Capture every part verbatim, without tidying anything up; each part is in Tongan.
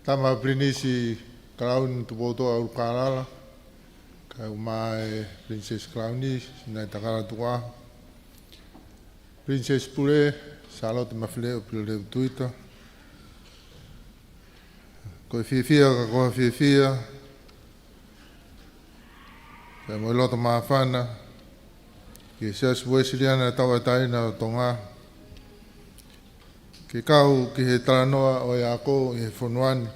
Tama Pilinisi Kalauni Tupoutoʻa ʻUlukalala, kae ʻumaʻā e Pilinisesi Kalauni Sinaitakala Tukuʻaho, Pilinisesi Pule Sālote Mafileʻo Pilolevu Tuita, ko e fiefia ka ko ha fiefia, pea mo e loto māfana ki he Siasi Uēsiliana Tauʻatāina ʻo Tonga, ke kau ki he talanoa ʻo e ako ʻi he fonua ni,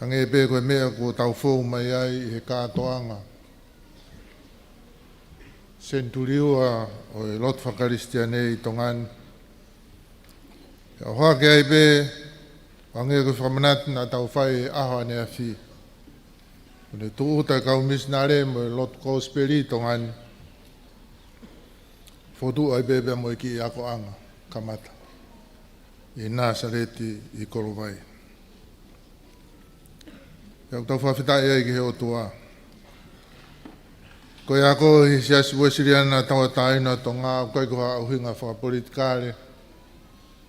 hangē pē ko e meʻa kuo tau fou mai ai ʻi he kātoanga senituli ua ʻo e lotu fakakalisitiane ʻi Tonga ni. ʻOhake ai pē, hangē ko e fakamanatu naʻa tau fai he ʻaho ʻaneafi, ʻoku ne tūʻuta e kau misinale mo e lotu kosipeli ʻi Tonga ni, fokotuʻu ai pē pea mo e kiʻi akoʻanga kamata ʻi Nāsaleti ʻi Kolovai. Pea ʻoku tau fakafetaʻi ai ki he ʻOtua. Ko e ako ʻi he Siasi Uēsiliana Tauʻatāina ʻo Tonga, ʻoku ʻikai ko ha ʻuhinga fakapolitikale,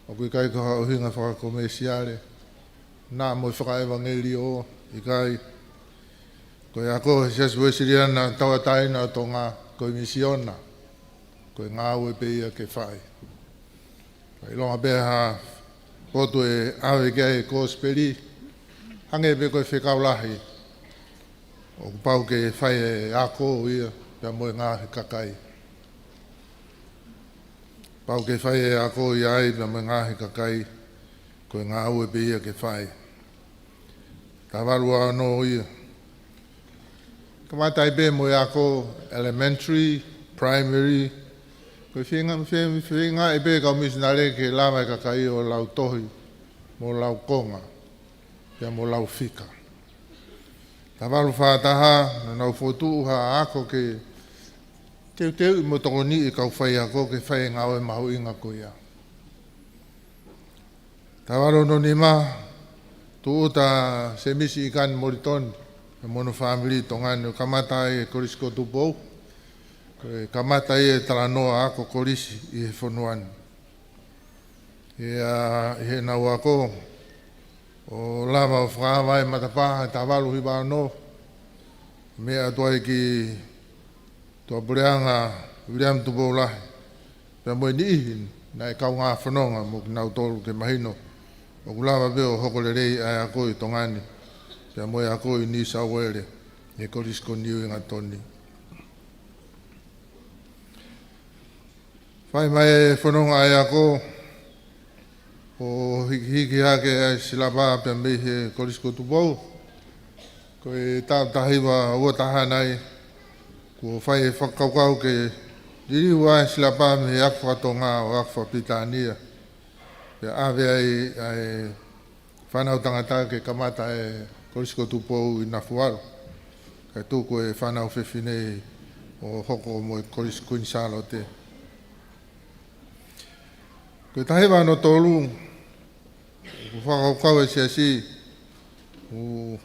ʻoku ʻikai ko ha ʻuhinga fakakomēsiale, naʻa mo e fakaʻevangelio, ʻikai. Ko e ako ʻi he Siasi Uēsiliana Tauʻatāina ʻo Tonga, ko e misiona, ko e ngāue pē ia ke fai. Ka ʻilonga pē ha potu ʻe ʻave ki ai e kosipeli, hangē pē ko e fekau lahi, ʻoku pau ke fai e ako ia pea mo e ngaahi kakai. Pau ke fai e ako ia ai pea mo e ngaahi kakai, ko e ngāue pē ia ke fai. Taha valu ua ono ia. Kamata ai pē mo e ako elementary, primary, ko e feinga, feinga, feinga ai pē kau misinale ke lava e kakai ʻo lau tohi, mo lau konga, pea mo lau fika. Taha valu fā taha, naʻa nau fokotuʻu ha ako ke teuteuʻi mo tokoniʻi e kau faiako ke fai e ngāue mahuʻinga ko ia. Taha valu ono nima, tūʻuta Semisi ʻIkani Molitoni pea mo hono fāmili ʻi Tonga ni ʻo kamata ai e Kolisi ko Tupou, ko e kamata ia e talanoa ako kolisi ʻi he fonua ni. ʻI heʻenau ako, ʻo lava ʻo fakaava e matapā he taha valu hiva ono, meʻa atu ai ki Tuʻapuleʻanga Viliami Tupou Lahi, pea mo e niʻihi naʻe kaungā fononga mo kinautolu ke mahino ʻoku lava pē ʻo hoko lelei ʻa e ako ʻi Tonga ni, pea mo e ako ʻi New South Wales, ʻi he Kolisi ko Niuingatoni. Fai mai e fononga ʻa e ako, ʻo hikihiki hake ʻa e silapa pea mei he Kolisi ko Tupou. Ko e taʻu taha hiva ua taha nai, kuo fai e fakakaukau ke liliu ʻa e silapa mei he ako faka-Tonga ʻo ako faka-Pilitānia. Pea ʻave ai ʻa e fānau tangata ke kamata e Kolisi ko Tupou ʻi Nafualu, kae tuku e fānau fefine ʻo hoko mo e Kolisi Kuini Sālote. Ko e taha hiva ono tolu, ʻoku fakakaukau e Siasi, ʻoku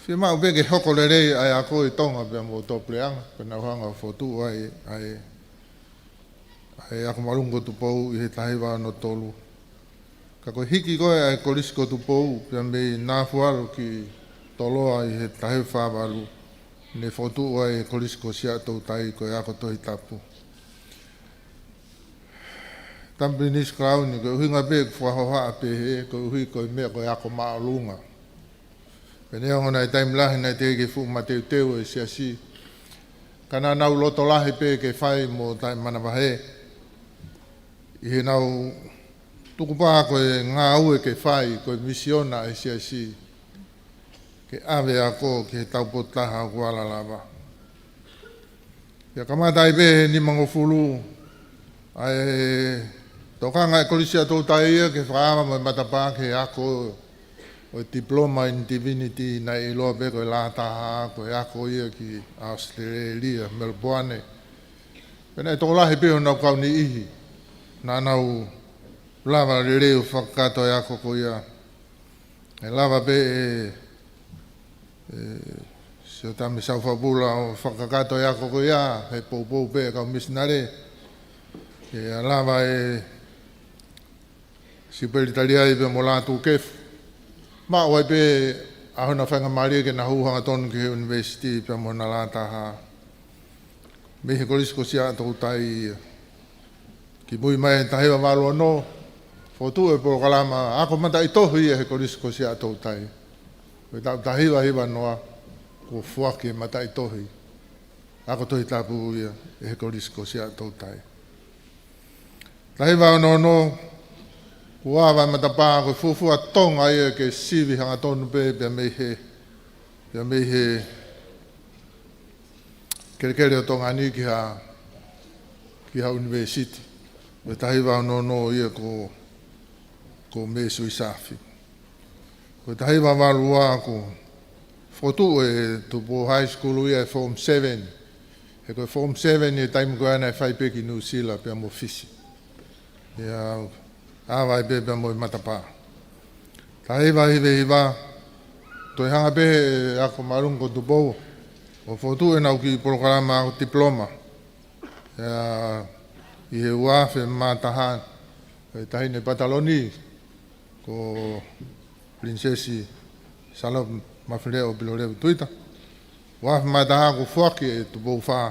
fiemaʻu pē ke hoko lelei ʻa e ako ʻi Tonga pea mo Tuʻapuleʻanga, pea nau hanga ʻo fokotuʻu ai ʻa e, ʻa e Ako Māʻolunga ko Tupou ʻi he taha hiva ono tolu. Ka ko e hiki ko ē ʻa e Kolisi ko Tupou pea mei Nafualu ki Toloa ʻi he taha hiva fā valu, ne fokotuʻu ai e Kolisi ko Siaʻatoutai ko e ako Tohi Tapu. Tama Pilinisi Kalauni, ko e ʻuhinga pē ʻeku fakahohaʻa pehē, koeʻuhi ko e meʻa ko e ako māʻolunga. Pea neongo naʻe taimi lahi naʻe teʻeki ke fuʻu mateuteu e Siasi, ka naʻa nau loto lahi pē ke fai mo taʻemanavahē, ʻi heʻenau tukupā ko e ngāue ke fai, ko e misiona ʻa e Siasi, ke ʻave ako ki he taupotu taha ʻoku ala lava. Pea kamata ai pē he nimangofulu ʻa e tokanga ʻa e Kolisi Siaʻatoutai ia ke fakaava mo e matapā ki he ako ʻo e Diploma in Divinity, naʻe ʻiloa pē ko e Lā Taha, ko e ako ia ki ʻAositelēlia, Melepoane. Pea naʻe tokolahi pē honau kau niʻihi naʻa nau lava lelei ʻo fakakakato e ako ko ia. ʻE lava pē ʻe, ʻe Siaomi Saufapula ʻo fakakakato e ako ko ia he poupou pē ʻa e kau misinale. ʻE lava ʻe Sipeli Taliai pea mo Lātūkefu. Maʻu ai pē ʻa hona faingamālie ke na hū hangatonu ki he ʻunivēsiti pea mo hona lātā hā mei he Kolisi ko Siaʻatoutai ia. Kimui mai he taha hiva valu ono, fokotuʻu e polokalama ako mataʻitohi ia he Kolisi ko Siaʻatoutai. Ko e taʻu taha hiva hiva noa, kuo foaki e mataʻitohi ako Tohi Tapu ia ʻe he Kolisi ko Siaʻatoutai. Taha hiva ono ono, kuo ava e matapā ko e fuofua Tonga ia ke sivi hangatonu pē pea mei he, pea mei he kelekele ʻo Tonga ni ki ha, ki ha ʻunivēsiti. Ko e taha hiva ono ono ia ko, ko Mē Suisafi. Ko e taha hiva valu ua kuo fokotuʻu ʻe Tupou High School ia e Form Seven. He ko e Form Seven ʻi he taimi ko ia naʻe fai pē ki Nuʻu Sila pea mo Fisi. ʻIo, ava ai pē pea mo e matapā. Taha hiva hiva hiva, toe hanga pē ʻe he ako māʻolunga ko Tupou ʻo fokotuʻu ʻenau kiʻi polokalama ako tipiloma. ʻIo, ʻi he ua afe mā taha, e taʻahine pataloni ko Pilinisesi Sālote Mafileʻo Pilolevu Tuita. Ua afe mā taha kuo foaki ʻe Tupou Fā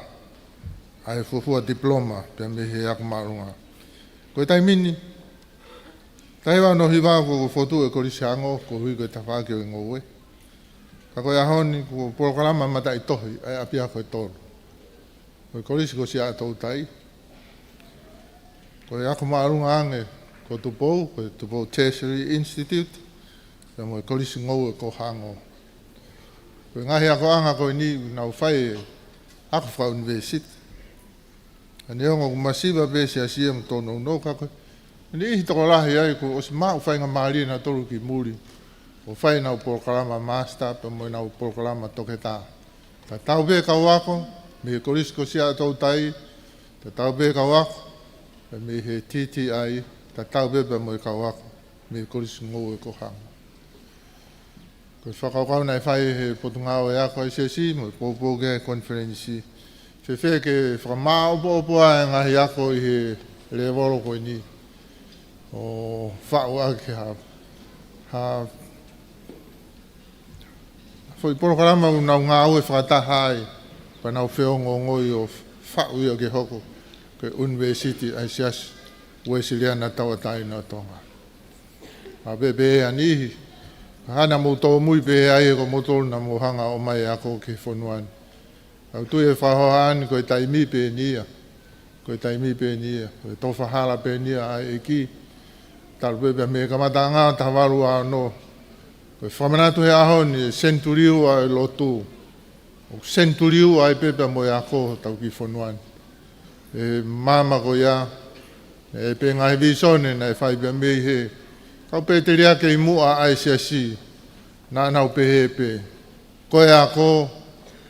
ʻa e fuofua tipiloma pea mei he ako māʻolunga. Ko e taimi ni, taha hiva ono hiva kuo fokotuʻu e Kolisi Hango, koeʻuhi ko e tafaʻaki ʻo e ngoue. Ka ko e ʻaho ni ko e polokalama mataʻitohi ʻa e ʻapiako ʻe tolu. Ko e Kolisi ko Siaʻatoutai, ko e ako māʻolunga ange ko Tupou, ko e Tupou Tertiary Institute, pea mo e Kolisi Ngoue ko Hango. Ko e ngaahi akoʻanga ko eni ʻoku nau fai e ako fakaʻunivēsiti. Ka neongo ʻoku masiva pē e Siasi ia mo tōnounou, ka ko e niʻihi tokolahi ai kuo ʻosi maʻu faingamālie nautolu ki muli ʻo fai ʻenau polokalama master pea mo ʻenau polokalama toketā. Tatau pē kau ako mei he Kolisi ko Siaʻatoutai, tatau pē kau ako mei he T T I, tatau pē pea mo e kau ako mei he Kolisi Ngoue ko Hango. Ko e fakakaukau naʻe fai ʻe he Potungāue Ako ʻa e Siasi mo e poupou ki ai e konifelenisi, fēfē ke fakamāʻopoʻopo ʻa e ngaahi ako ʻi he lēvolo ko eni ʻo faʻu ʻaki ha, ha foʻi polokalama ʻoku nau ngāue fakataha ai, pea nau feongoongoi ʻo faʻu ia ke hoko ko e ʻUnivēsiti ʻa e Siasi Uēsiliana Tauʻatāina ʻo Tonga. Pea pehē ʻe ha niʻihi, ka naʻa mou tōmui pē ai, ko moutolu naʻa mou hanga ʻo ʻomai e ako ki he fonua ni. Ka ʻoku ou tui ʻe he fakahohaʻa ni ko e taimi pē eni ia, ko e taimi pē eni ia, ko e tofa hala pē eni ia ʻa e ʻEiki. Talu pē pea mei he kamataʻanga ʻo e taha valu ua ono, ko e fakamanatu he ʻaho ni e senituli ua ʻo e lotu. ʻOku senituli ua ai pē pea mo e ako ʻo hotau kiʻi fonua ni. ʻI he maama ko ia, ʻi he ngaahi vīsone naʻe fai pea mei he kau pēteliake ʻi muʻa ʻa e Siasi, naʻa nau pehē pē, ko e ako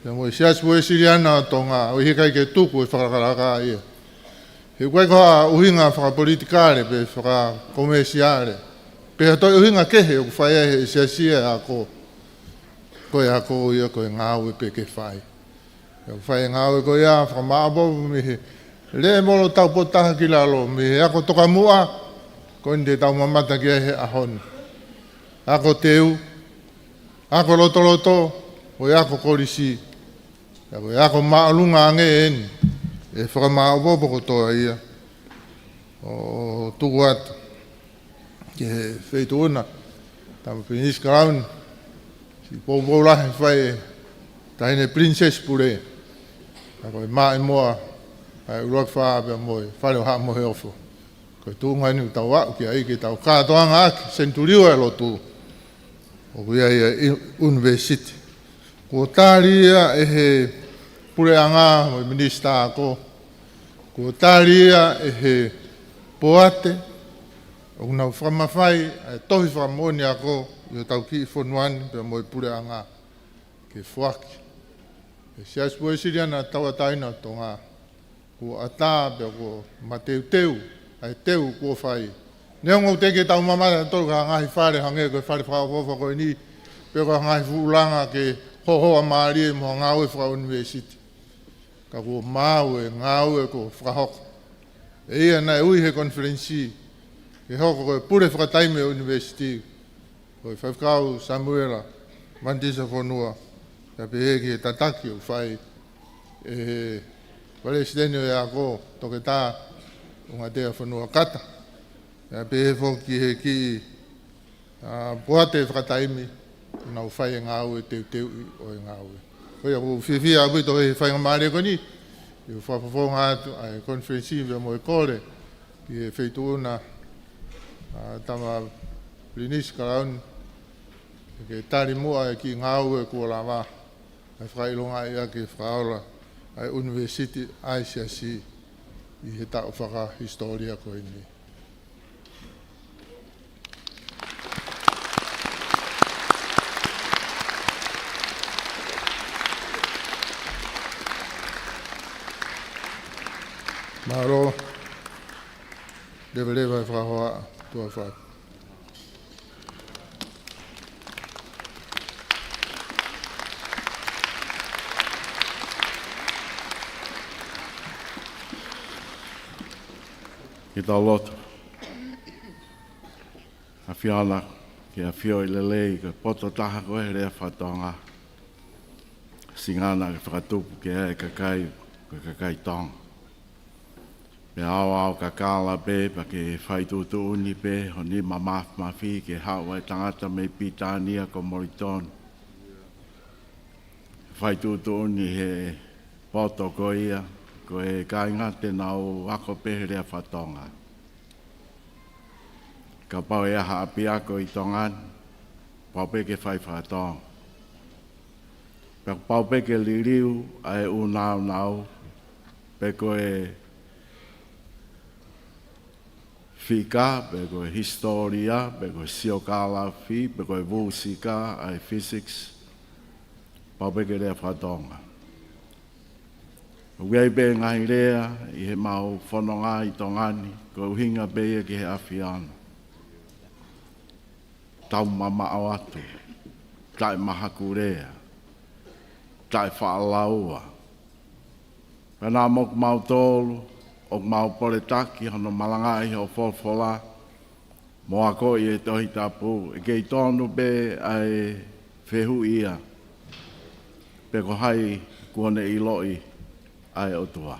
pea mo e Siasi Uēsiliana ʻo Tonga, ʻoku ʻikai ke tuku e fakalakalaka ia. He ʻoku ʻikai ko ha ʻuhinga fakapolitikale pe fakakomēsiale, pe ha toe ʻuhinga kehe ʻoku fai ai ʻe he Siasi e ako. Ko e ako ia, ko e ngāue pē ke fai. ʻOku fai e ngāue ko ia, fakamāʻopoʻopo mei he lēvolo taupotu taha ki lalo, mei he ako tokamuʻa, ko eni te tau mamata ki ai he ʻaho ni. Ako teu, ako lotoloto, ko e ako kolisi, pea ko e ako māʻolunga ange eni, ʻe fakamāʻopoʻopo kotoa ia. ʻO tuku atu ki he Feituʻuna, Tama Pilinisi Kalauni, siʻi poupou lahi fai ʻe he Taʻahine Pilinisesi Pule, ka ko e maʻimoa ʻa e ʻUluaki Fā pea mo e Fale ʻo Haʻa Moheofo. Ko e tuʻunga eni ʻoku tau aʻu ki ai ke tau kātoanga ʻaki e senituli ua e lotu. ʻOku ʻi ai e ʻunivēsiti. Kuo tali ia ʻe he puleʻanga mo e minisitā ako. Kuo tali ia ʻe he poate. ʻOku nau fakamafai ʻa e tohi fakamoʻoni ako ʻi hotau kiʻi fonua ni pea mo e puleʻanga ke foaki ʻe he Siasi Uēsiliana Tauʻatāina ʻo Tonga. Kuo ʻatā pea kuo mateuteu ʻa e teu kuo fai. Neongo ʻoku teʻeki ke tau mamata tautolu ki ha ngaahi fale hangē ko e fale fakaʻofoʻofa ko eni, pe ko ha ngaahi fuʻu langa ke hohoa mālie mo ha ngāue fakaʻunivēsiti. Ka kuo maau e ngāue kuo fakahoko. ʻE ia naʻe ui he konifelenisi, ke hoko ko e pule fakataimi ʻo e ʻunivēsiti, ko e Faifekau Samuela Manitisa Fonua, pea pehē ki he tataki ʻoku fai ʻe he Palesiteni ʻo e Ako, Toketā ʻUngatea Fonua Kata, pea pehē foki ki he kiʻi ʻa, poate fakataimi, nau fai e ngāue teuteuʻi ʻo e ngāue. Ko ia ʻoku ou fiefia ʻaupito he faingamālie ko eni, ʻi he fakafofonga atu ʻa e konifelenisi pea mo e kole ki he Feituʻuna ʻa Tama Pilinisi Kalauni, ke tali muʻa e kiʻi ngāue kuo lava ʻa e fakaʻilongaʻi ʻaki e fakaola ʻa e ʻUnivēsiti ʻa e Siasi ʻi he taʻu fakahisitōlia ko eni. Mālō, leveleva e fakahohaʻa, tuʻa ʻofa atu. Ke tau lotu. ʻAfiona, ke ʻafioʻi lelei, ko e poto taha ko e lea faka-Tonga. Singana ke fakatupu ke ʻai e kakai, ko e kakai Tonga. Pea aoao kakala pē, pea ke fai tuʻutuʻuni pē, ʻo nima mafimafi ke haʻu ʻa e tangata mei Pilitānia ko Moulitoni. Fai tuʻutuʻuni he poto ko ia, ko e kāinga te nau ako pē he lea faka-Tonga. Kapau ʻe ʻi ai ha ʻapiako ʻi Tonga ni, pau pē ke fai faka-Tonga. Pea pau pē ke liliu ʻa e ʻū nāunau, pe ko e fika, pe ko e hisitōlia, pe ko e siokālafi, pe ko e fusika, ʻa e physics, pau pē ke lea faka-Tonga. ʻOku ʻi ai pē ngaahi lea ʻi heʻemau fononga ʻi Tonga ni, ko e ʻuhinga pē ia ki he ʻAfiona. Tau mamaʻo atu, taʻe mahakulea, taʻe faʻalaua. Pea naʻa mo kimautolu, ʻoku mau poletaki hono malangaʻi hoʻo folofola, mo akoʻi e Tohi Tapu, ʻe kei tonu pē ʻa e fehuʻi ia, pe ko hai kuo ne ʻiloʻi ʻa e ʻOtua.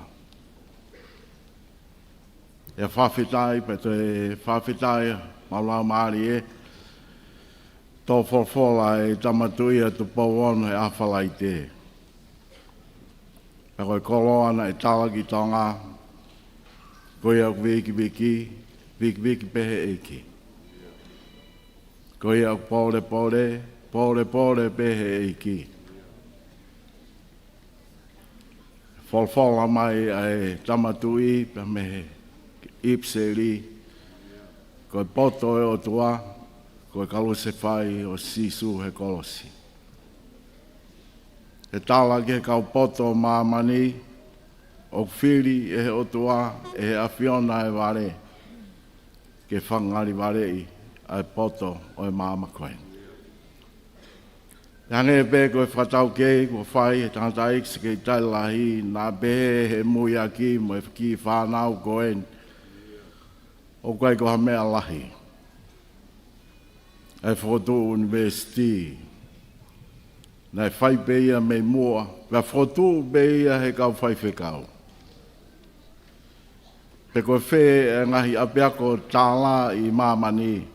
ʻE fakafetaʻi, pea toe fakafetaʻi, mau laumālie, tō folofola e Tama Tuʻi ʻa Tupou Ono he ʻaho Falaite. Pea ko e koloa naʻe tala ki Tonga, ko ia ʻoku vikiviki, vikiviki pē he ʻEiki. Ko ia ʻoku polepole, polepole pē he ʻEiki. Folofola mai ʻa e Tama Tuʻi pea mei he ʻipiseli, ko e poto ʻo e ʻOtua, ko e kalusefai ʻo Sīsū he kolosi. ʻE tala ki he kau poto ʻo māmani, ʻoku fili ʻe he ʻOtua, ʻe he ʻAfiona e vale, ke fakangalivaleʻi ʻa e poto ʻo e maama ko eni. Hangē pē ko e fakataukei kuo fai ʻe he tangataʻeiki sekelitali lahi, naʻa pehē ʻe he muiaki mo e kiʻi fānau ko eni, ʻoku ʻikai ko ha meʻa lahi ʻa e fokotuʻu ʻunivēsiti. Naʻe fai pē ia mei muʻa, pea fokotuʻu pē ia ʻe he kau faifekau. Pe ko fē e ngaahi ʻapiako tālā ʻi māmani,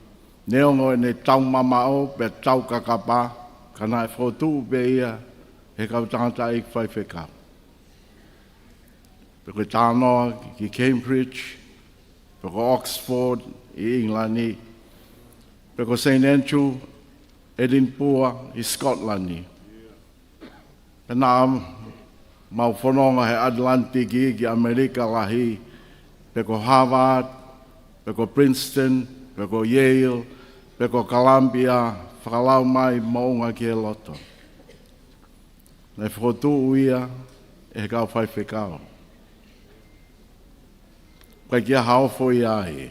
neongo ʻene tau mamaʻo pea tau kakapa, ka naʻe fokotuʻu pē ia ʻe he kau tangataʻeiki faifekau. Pe ko e talanoa ki Cambridge, pe ko Oxford ʻi ʻIngilani, pe ko Saint Andrew, Edinburgh ʻi Scotland. Pea naʻa mau fononga he ʻAtilantiki ki ʻAmelika lahi, pe ko Harvard, pe ko Princeton, pe ko Yale, pe ko Columbia, fakalau mai moʻunga ki he loto. Naʻe fokotuʻu ia ʻe he kau faifekau. ʻIkai ke ʻi ai ha ofo ia ai,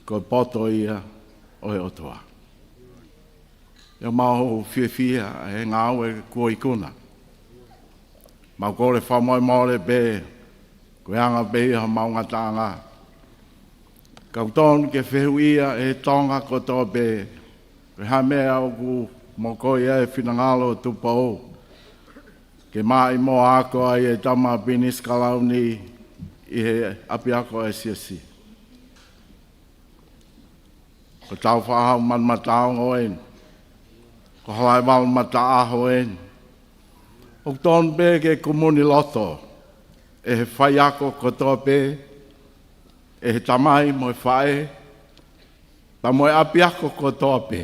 ko e poto ia ʻo e ʻOtua. ʻOku mau fiefia he ngāue kuo ikuna. Mau kole fakamolemole pē, ko e anga pē ia homau ngataʻanga. Kau tonu ke fehuʻia ʻe he Tonga kotoa pē, ko e hā e meʻa ʻoku mokoi ai e finangalo ʻo Tupou ke maʻimoa ako ai e tama Pinisi Kalauni ʻi he ʻapiako ʻa e Siasi. Ko e tau faʻahi manumataongo eni, ko e halaevalu mataʻaho eni. ʻOku tonu pē ke kumuni loto ʻe he faiako kotoa pē, ʻe he tamai mo e faʻē, pea mo e ʻapiako kotoa pē,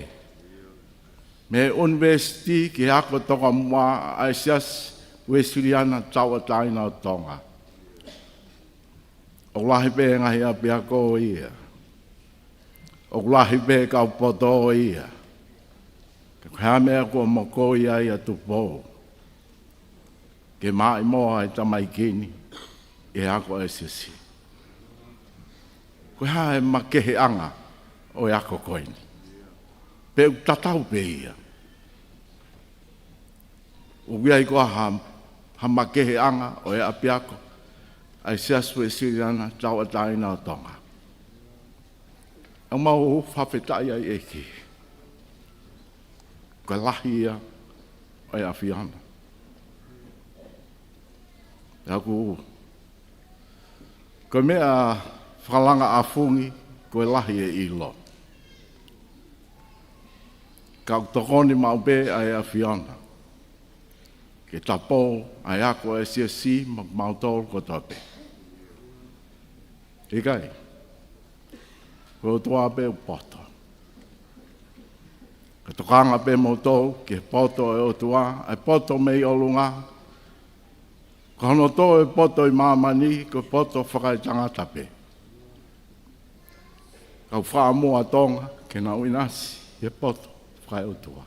mei he ʻunivēsiti ki he ako tokamuʻa ʻa e Siasi Uēsiliana Tauʻatāina ʻo Tonga. ʻOku lahi pē ngaahi ʻapiako ia, ʻoku lahi pē kau poto ia. Ka ko e hā e meʻa kuo mokoi ai ʻa Tupou ke maʻimoa e tamaiki ni ʻi he ako ʻa e Siasi? Ko e hā e makeheʻanga ʻo e ako ko eni? Pe ʻoku tatau pē ia? ʻOku ʻi ai koā ha, ha makeheʻanga ʻo e ʻapiako ʻa e Siasi Uēsiliana Tauʻatāina ʻo Tonga? ʻOku mau fakafetaʻi ai ʻEiki, ko e lahi ia ʻo e ʻAfiona. ʻA ia ʻoku, ko e meʻa fakalangaʻafungi ko e lahi e ʻilo. Ka ʻoku tokoni maʻu pē ʻa e ʻAfiona ke tapou ʻa e ako ʻa e Siasi maʻa kimautolu kotoa pē. ʻIkai, ko e ʻOtua pē ʻoku poto. Ka tokanga pē moutolu ki he poto ʻo e ʻOtua, ʻa e poto mei ʻolunga. Ko hono tō e poto ʻi māmani, ko e poto fakaetangata pē. Kau faʻa moa Tonga ke nau ʻinasi he poto fakaeʻotua.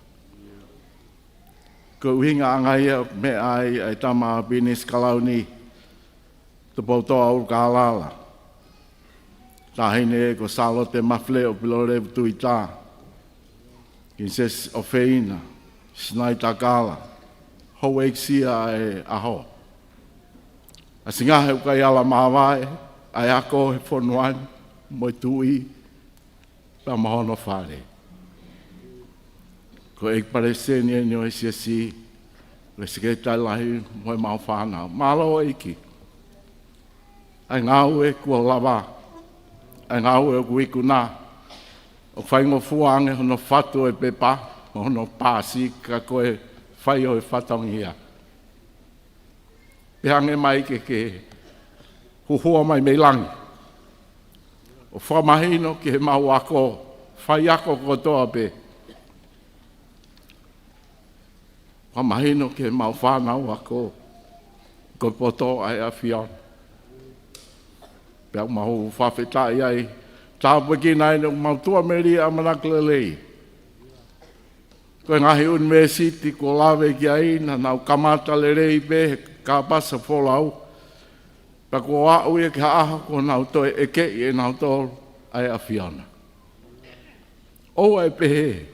Ko e ʻuhinga ʻanga ia ʻoku meʻa ai ʻa e tama Pinisi Kalauni, Tupoutoʻa ʻUlukalala, Taʻahine ko Sālote Mafileʻo Pilolevu Tuita, Pilinisesi ʻOfeina Sinaitakala, Houʻeiki Sia ʻa e ʻAho. ʻAsi ngaahi ʻoku ʻikai ala māvae ʻa e ako he fonua ni mo e Tuʻi pea mo hono fale. Ko e ʻEiki Palesiteni eni ʻo e Siasi, ko e Sekelitali Lahi mo e mau fānau. Mālō ʻEiki. ʻA e ngāue kuo lava, ʻa e ngāue ʻoku ikuna, ʻoku faingofua ange hono fatu e pepa, hono paasi, ka ko e fai ʻo e fatongia. Pehē ange mai ke ke huhua mai mei langi ʻo fakamahino ki he mau ako, faiako kotoa pē. Fakamahino ki he mau fānau ako ko e poto ʻa e ʻAfiona. Pea ʻoku mau fakafetaʻi ai, tāpuekina ai ʻoku mau tuʻamelie ʻamanaki lelei. Ko e ngaahi ʻunivēsiti kuo lave ki ai naʻa nau kamata lelei pē he kāpasa folau. Pea kuo aʻu ia ki ha ʻaho kuo nau toe ʻekeʻi ʻenautolu ʻa e ʻAfiona. ʻOua ʻe pehē,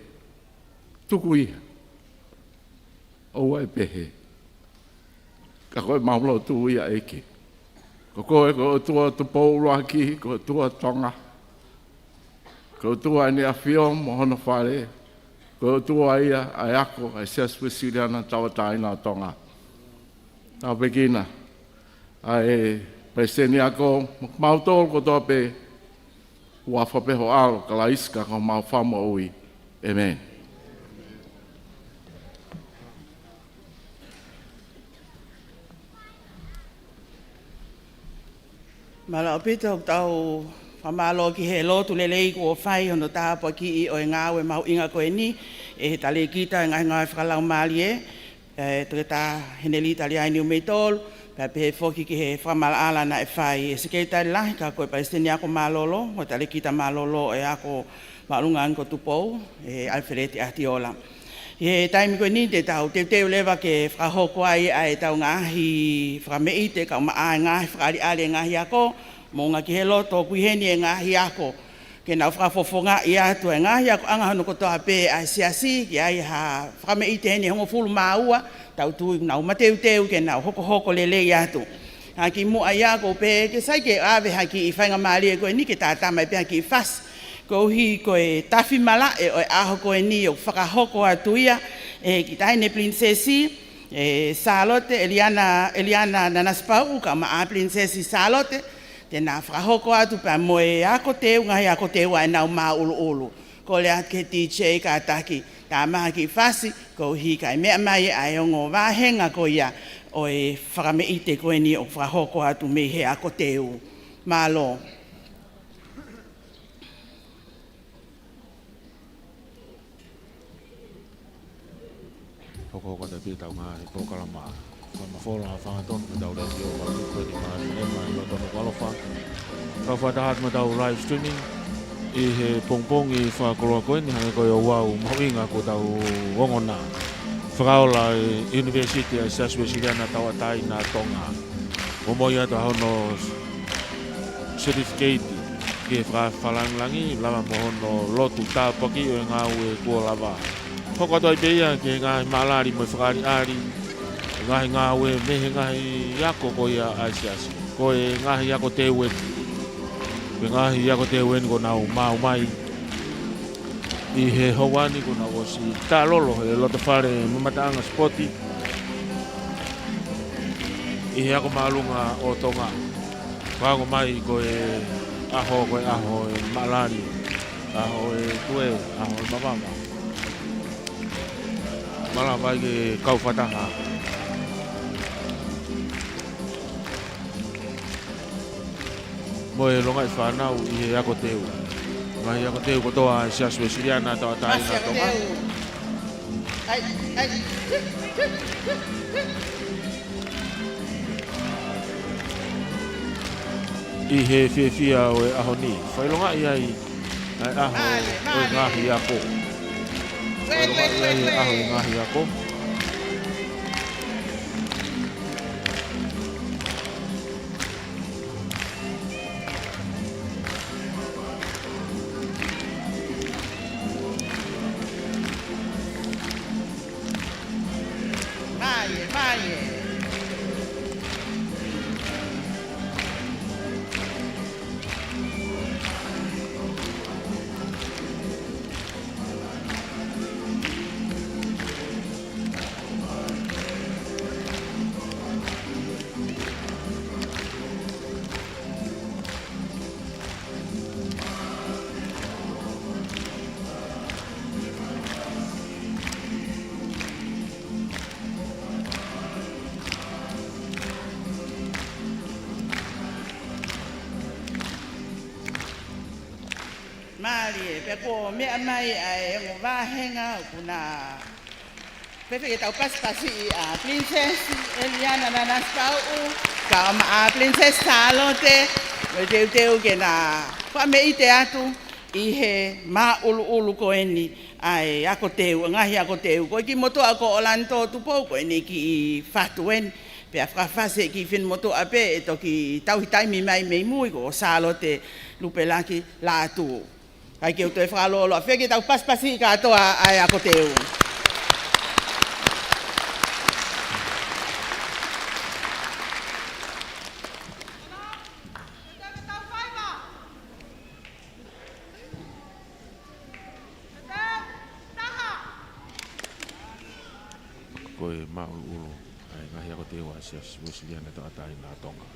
tuku ia. ʻOua ʻe pehē. Ka ko e mau lotu ia ʻEiki. Ko koe ko e ʻOtua Tupou ʻUluaki, ko e ʻOtua Tonga. Ko e ʻOtua ʻEne ʻAfio mo hono fale. Ko e ʻOtua ia ʻa e ako ʻa e Siasi Uēsiliana Tauʻatāina ʻo Tonga. Tāpuekina ʻa e Palesiteni Ako, mo kimautolu kotoa pē, huafa pē ho ʻAlo Kalaisi ko homau Fakamoʻui. ʻĒmeni. Mālō ʻaupito, tau fakamālō ki he lotu lelei kuo fai hono tāpuakiʻi ʻo e ngāue mahuʻinga ko eni ʻe he talēkita ʻo e ngaahi ngāue fakalaumālie, ʻe Toketā Henelī Taliai Niumeitolu, pea pehē foki ki he fakamaʻalaʻala naʻe fai ʻe he Sekelitali Lahi ka ko e Palesiteni Ako Mālōlō, mo e talēkita mālōlō ʻo e ako māʻolunga ange ko Tupou, ʻe ʻAlifeleti ʻAtiola. ʻI he taimi ko eni te tau teuteu leva ke fakahoko ai ʻa e tau ngaahi fakameʻite, kae ʻumaʻā e ngaahi fakaʻaliʻali e ngaahi ako, moʻunga ki he loto, ʻoku ʻi heni e ngaahi ako ke nau fakafofongaʻi atu e ngaahi akoʻanga hono kotoa pē ʻa e Siasi, ke ʻi ai ha fakameʻite heni ʻe hongofulu mā ua, tau tui nau mateuteu ke nau hokohoko lelei atu. Ka kimuʻa ia ʻoku ou pehē ke sai ke ʻave ha kiʻi faingamālie ko eni ke tātā mai pē ha kiʻi fasi. Koeʻuhi ko e tafi malaʻe ʻo e ʻaho ko eni ʻoku fakahoko atu ia ʻe he Taʻahine Pilinisesi, ʻe Sālote, ʻEliana, ʻEliana Nanasipauʻu, kae ʻumaʻā Pilinisesi Sālote, te na fakahoko atu pea mo e ako teu, ngaahi ako teu ʻa ʻenau māʻuluʻulu. Kole atu ki he D J kātaki, tā mai ha kiʻi fasi, koeʻuhi kae meʻa mai ʻa e ongo vāhenga ko ia ʻo e fakameʻite ko eni ʻoku fakahoko atu mei he ako teu. Mālō. Hokohoko atu pē ʻetau ngaahi polokalama fakamafola, fakatonutonu ʻetau letiō, fakatupu eni mālie ʻi loto Nukuʻalofa. Kau fakataha atu mo ʻetau live streaming ʻi he pongipongi fakakoloa ko eni, hangē ko ia ʻoku mahuʻinga ko ʻetau ongona fakaola ʻi he ʻUnivēsiti ʻa e Siasi Uēsiliana Tauʻatāina ʻo Tonga. Momoi atu ʻa hono certificate ki he fakafakalāngilangi, lava mo hono lotu tāpuaki ʻo e ngāue kuo lava. Hoko atu ai pē ia ki he ngaahi maʻalali mo e fakaʻaliʻali, ngaahi ngāue mei he ngaahi ako ko ia ʻa e Siasi. Ko e ngaahi ako teu eni. Ko e ngaahi ako teu eni kuo nau maʻu mai ʻi he houa ni, kuo nau ʻosi taʻalolo he loto fale mamataʻanga sipoti ʻi he ako māʻolunga ʻo Tonga. Hoko mai ko e ʻaho, ko e ʻaho ʻo e maʻalali, ʻaho ʻo e tue, ʻaho ʻo e mavava. Malava ai ke kau fakataha mo e longaʻi fānau ʻi he ako teu. Ngaahi ako teu kotoa ʻa e Siasi Uēsiliana Tauʻatāina ʻo Tonga. Ai, ai. ʻI he fiefia ʻo e ʻaho ni, fakaʻilongaʻi ai ʻa e ʻaho ʻo e ngaahi ako. Fakaʻilongaʻi ai e ʻaho ʻo e ngaahi ako. Mālie, mālie. Mālie, pea kuo meʻa mai ʻa e ongo vāhenga ʻoku na pehē ke tau pasipasiʻi ʻa Pilinisesi ʻEliana Nanasipauʻu, kae ʻumaʻā Pilinisesi Sālote, mo e teuteu ke na fakameʻite atu ʻi he māʻuluʻulu ko eni ʻa e ako teu, ngaahi ako teu. Ko e kiʻi motuʻa ko ʻOlanitō Tupou ko eni kiʻi fatu eni. Pea fakafasi e kiʻi finemotuʻa pē ʻe toki tauhi taimi mai mei mui ko Sālote Lupelaki Lātū. Kae ke u toe fakalōloa, fie ke tau pasipasiʻi kātoa ʻa e ako teu. Ko e māʻuluʻulu ʻa e ngaahi ako teu ʻa e Siasi Uēsiliana Tauʻatāina ʻo Tonga.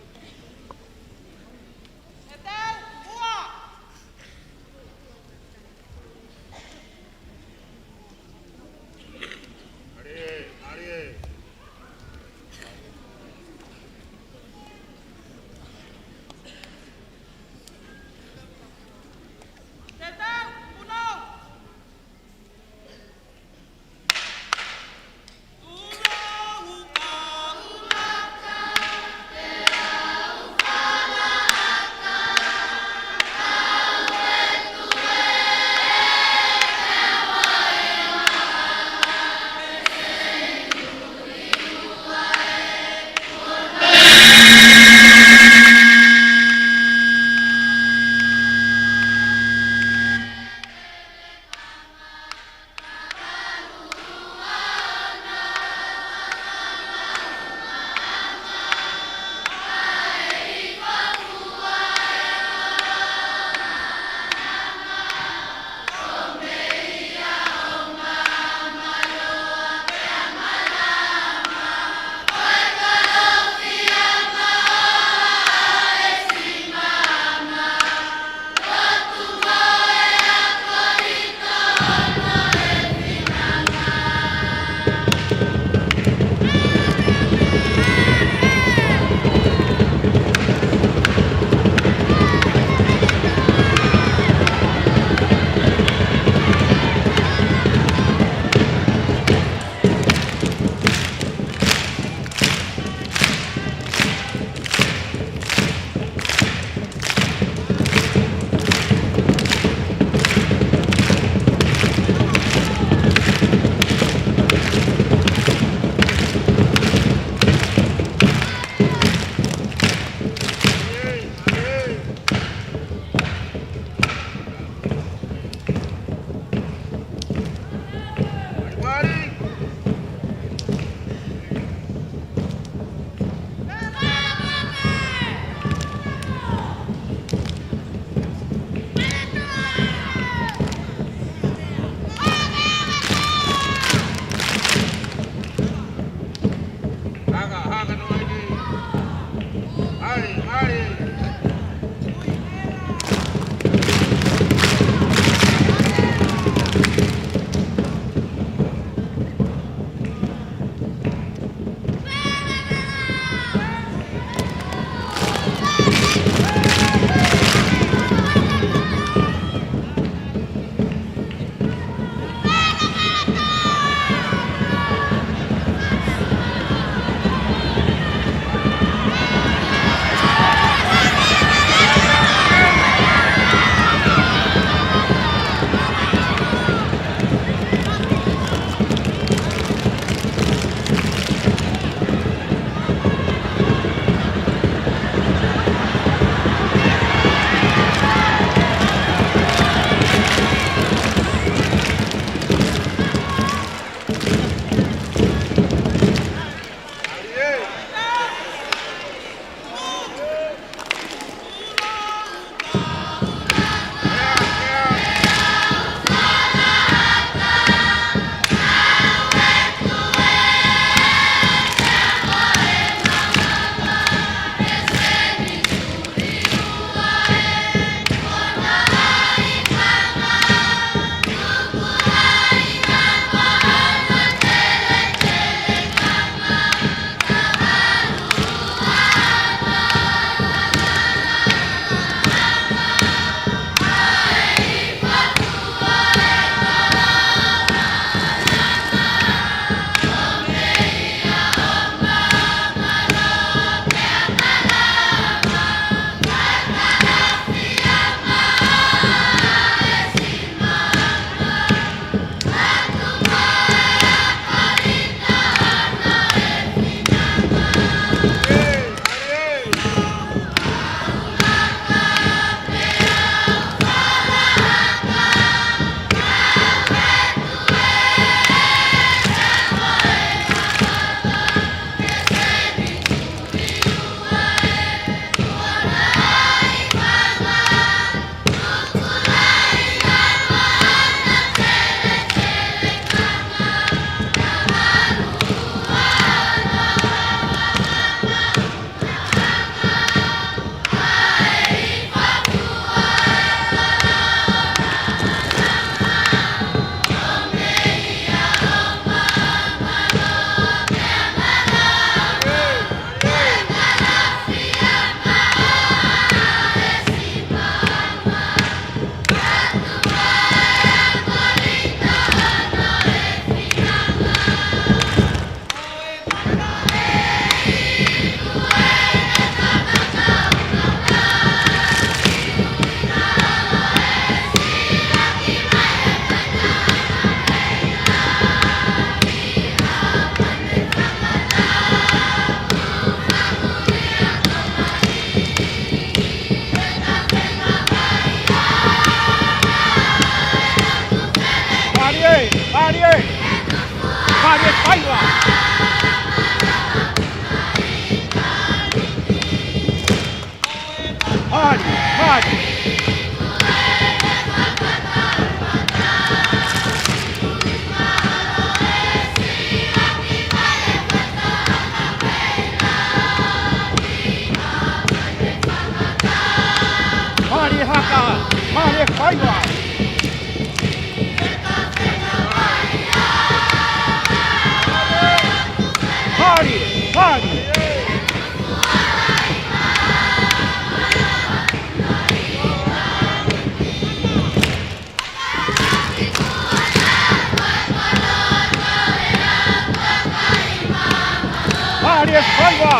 Faiva,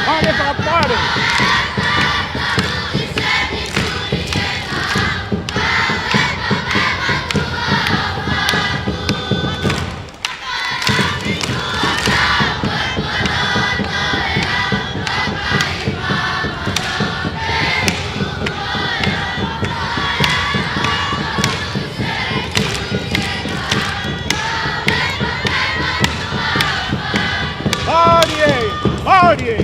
Mālie Fakapale. Mālie, mālie.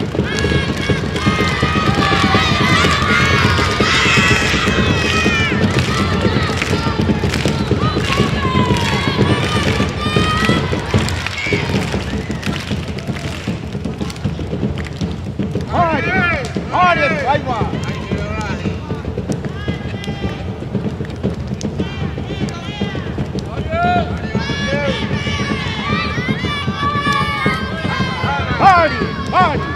Mālie, mālie, faiva. Mālie, mālie.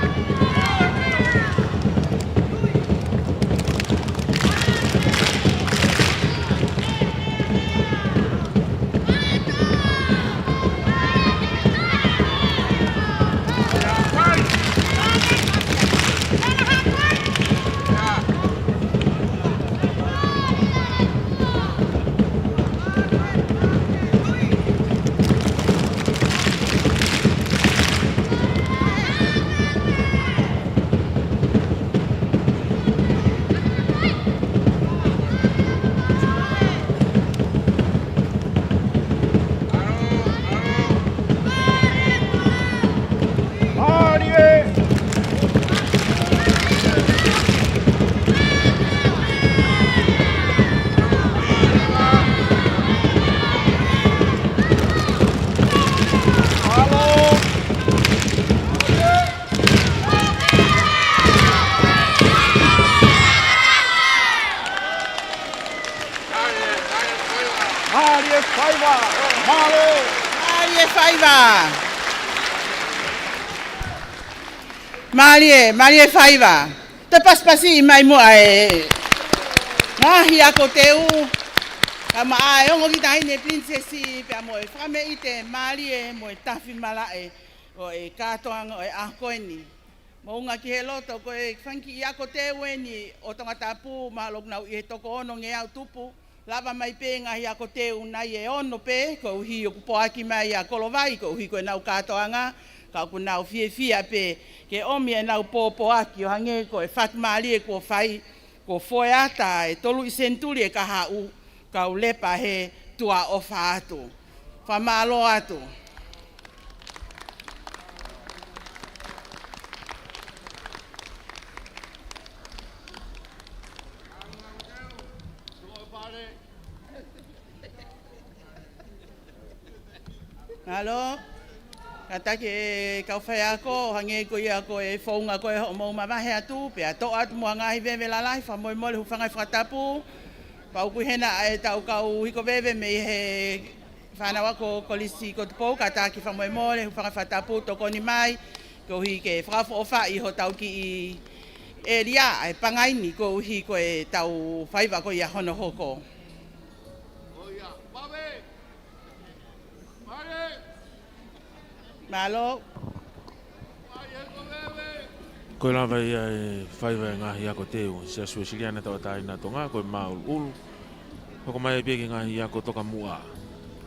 Mālie faiva, mālō. Mālie faiva. Mālie, mālie faiva. Toe pasipasi mai muʻa e ngaahi ako teu. Kae ʻumaʻā e ongo kiʻi taʻahine pilinisesi pea mo e fakameʻite mālie mo e tafi malaʻe ʻo e kātoanga ʻo e ʻaho ko eni. Moʻunga ki he loto ko e fanga kiʻi ako teu eni ʻo Tongatapu, mahalo ʻoku nau ʻi he toko onongeau tupu. Lava mai pē ngaahi ako teu nai ʻe ono pē, koeʻuhi ʻoku poaki mai ʻa Kolovai, koeʻuhi ko ʻenau kātoanga, ka ʻoku nau fiefia pē ke ʻomi ʻenau pōpoaki ʻo hangē ko e fakamālie kuo fai, kuo foeata e tolu ʻi senituli e kahaʻu, kau lepa he tuʻa ʻofa atu. Fakamālō atu. Mālō. Kātaki e kau faiako, hangē ko ia ko e founga ko e hoʻomou mavahe atu, pea toʻo atu mo ha ngaahi veve lalahi, fakamolemole, hūfanga he fakatapu. Pau ʻoku ʻi hena ʻa e tau kau hiko veve mei he fānau ako Kolisi ko Tupou, kātaki fakamolemole, hūfanga he fakatapu, tokoni mai, koeʻuhi ke fakaʻofoʻofaʻi hotau kiʻi ʻēlia, ʻa e pangai ni, koeʻuhi ko e tau faiva ko ia hono hoko. Mālō. Ko e lava ia e faiva e ngaahi ako teu Siasi Uēsiliana Tauʻatāina ʻo Tonga, ko e māʻuluʻulu. Hoko mai pē ki he ngaahi ako tokamuʻa.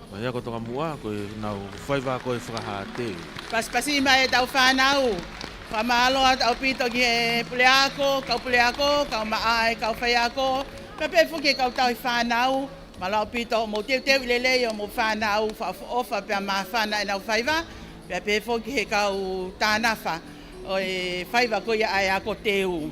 Ngaahi ako tokamuʻa, ko ʻenau faiva ko e fakahā teu. Pasipasi mai e tau fānau. Fakamālō atu ʻaupito ki he puleako, kau puleako, kau maʻa e kau faiako. Pea pehē foki e kau tauhi fānau. Mālō ʻaupito hoʻomou teuteuʻi lelei hoʻomou fānau, fakaʻofoʻofa pea māfana ʻenau faiva, pea pehē foki he kau tānafa ʻo e faiva ko ia ʻa e ako teu.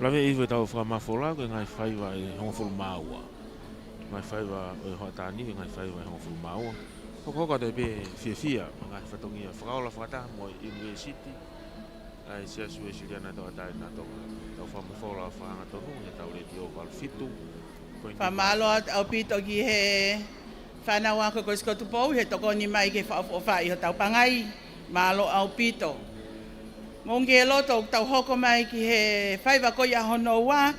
Lave ʻi he tau fakamafola ko e ngaahi faiva ʻe hongofulu mā ua. Ngaahi faiva ʻo e hoʻatā ni, ngaahi faiva ʻe hongofulu mā ua. Hokohoko atu pē fiefia, ngaahi fatongia fakaola fakataha mo e ʻunivēsiti. ʻa e Siasi Uēsiliana Tauʻatāina ʻo Tonga. Tau fakamolemole ʻa e fakahangatonu ʻi heʻetau letiō valu fitu. Ko eni Fakamālō ʻaupito ki he fānau ako Kolisi ko Tupou he tokoni mai ke fakaʻofoʻofaʻi hotau pangai. Mālō ʻaupito. Mou ngāue loto ʻoku tau hoko mai ki he faiva ko ia hono ua,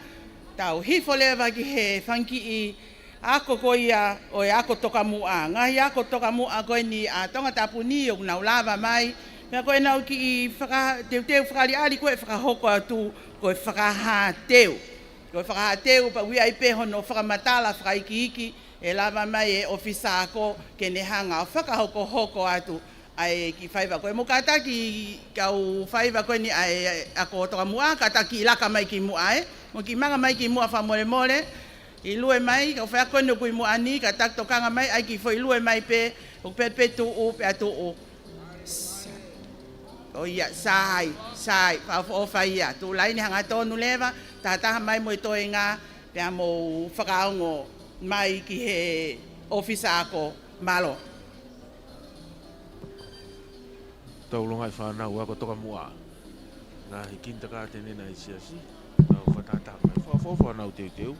tau hifo leva ki he fanga kiʻi ako ko ia ʻo e ako tokamuʻa. Ngaahi ako tokamuʻa ko eni ʻa Tongatapu ni ʻoku nau lava mai. Meʻa ko ʻenau kiʻi fakateuteu fakaʻaliʻali ko ē ʻe fakahoko atu ko e fakahāteu. Ko e fakahāteu pea ʻoku ʻi ai pē hono fakamatala fakaikiiki ʻe lava mai e ʻōfisa ako ke ne hanga ʻo fakahokohoko atu ʻa e kiʻi faiva ko ē. Mou kātaki kau faiva ko eni ʻa e ako tokamuʻa, kātaki laka mai ki muʻa ē. Mou kiʻi manga mai ki muʻa fakamolemole. Kiʻi lue mai, kau faiako ko eni ʻoku ʻi muʻa ni, kātaki tokanga mai, ʻai kiʻi foʻi lue mai pē, ʻoku pehē pē tuʻu, pea tuʻu. ʻO ia, sai, sai, fakaʻofoʻofa ia. Tuʻu laine hangatonu leva, tahataha mai mo e toenga, pea mou fakaongo mai ki he ʻōfisa ako. Mālō. Tau longaʻi fānau ako tokamuʻa. Ngaahi kinitakātene ʻa e Siasi. Nau fakatahataha mai. Fakaʻofoʻofa honau teuteu.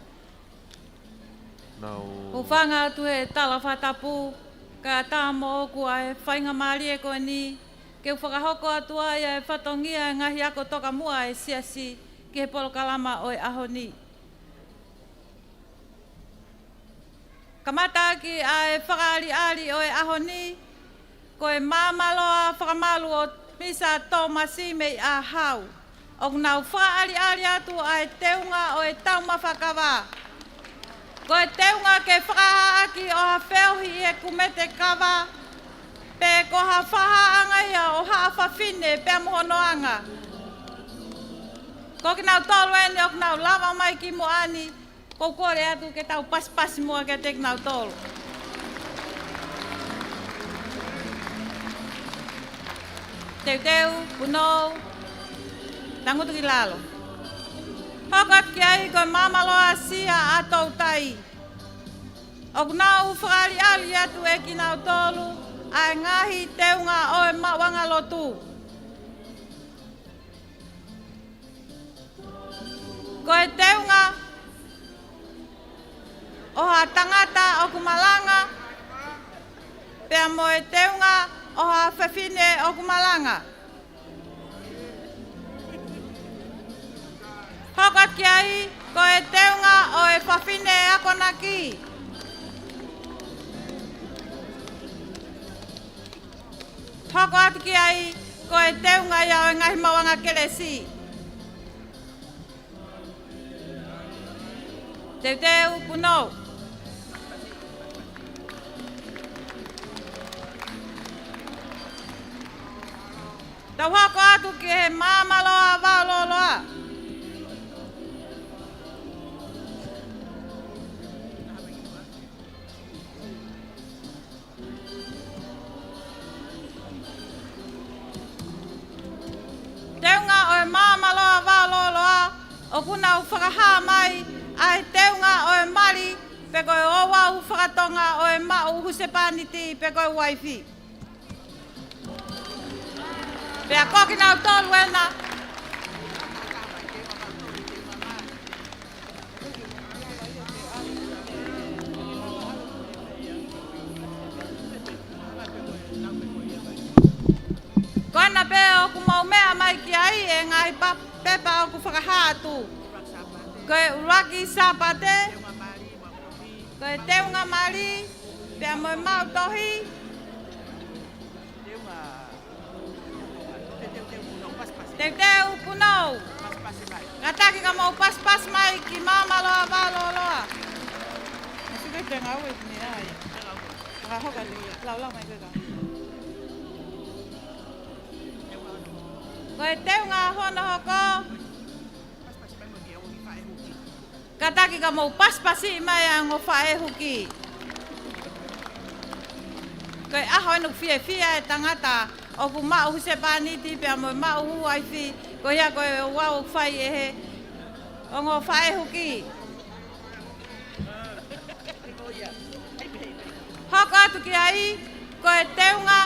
Nau Hūfanga atu he tala fakatapu, kae ʻatā moʻoku ʻa e faingamālie ko eni, ke u fakahoko atu ai ʻa e fatongia ʻa e ngaahi ako tokamuʻa ʻa e Siasi ki he polokalama ʻo e ʻaho ni. Kamata ʻaki ʻa e fakaʻaliʻali ʻo e ʻaho ni, ko e Māmāloa Fakamalu ʻo Misa Tōmasi mei ʻAhau. ʻOku nau fakaʻaliʻali atu ʻa e teunga ʻo e taumafa kava. Ko e teunga ke fakahā ʻaki ʻo ha feohi ʻi he kumete kava, pe ko ha fakahāʻanga ia ʻo haʻa fafine pea mo hono anga. Ko kinautolu eni ʻoku nau lava mai ki muʻa ni, ʻoku ou kole atu ke tau pasipasi muʻa kiate kinautolu. Teuteu, punou, tangutu ki lalo. Hoko atu ki ai ko e Māmāloa Sia ʻa Toutai. ʻOku nau fakaʻaliʻali atu ʻe kinautolu ʻa e ngaahi teunga ʻo e maʻuʻanga lotu. Ko e teunga ʻo ha tangata ʻoku malanga, pea mo e teunga ʻo ha fefine ʻoku malanga. Hoko atu ki ai, ko e teunga ʻo e fafine akonaki. Hoko atu ki ai, ko e teunga ia ʻo e ngaahi maʻuʻanga kelesi. Teuteu, punou. Tau hoko atu ki he Māmāloa Vaololoa. Teunga ʻo e Māmāloa Vaololoa, ʻoku nau fakahā mai ʻa e teunga ʻo e mali, pe ko e ouau fakatonga ʻo e maʻu husepāniti, pe ko e uaifi. Pea ko kinautolu ena. Ko ena pē ʻoku mou meʻa mai ki ai ʻa e ngaahi pa-, pepa ʻoku fakahā atu. Ko e ʻuluaki Sāpate, ko e teunga mali, pea mo e maʻu tohi. Teuteu, punou. Kātaki ka mou pasipasi mai ki Māmāloa Vaololoa. Masi ke te ngāue ni ai. Ka hoka ni, laulau mai ke ka. Ko e teunga hono hoko. Kātaki ka mou pasipasi mai ʻa e ongo faʻē huki. Ko e ʻaho eni ʻoku fiefia e tangata ʻoku maʻu husepāniti pea mo e maʻu uaifi, ko ia ko e ouau ʻoku fai ʻe he ongo faʻē huki. Hoko atu ki ai, ko e teunga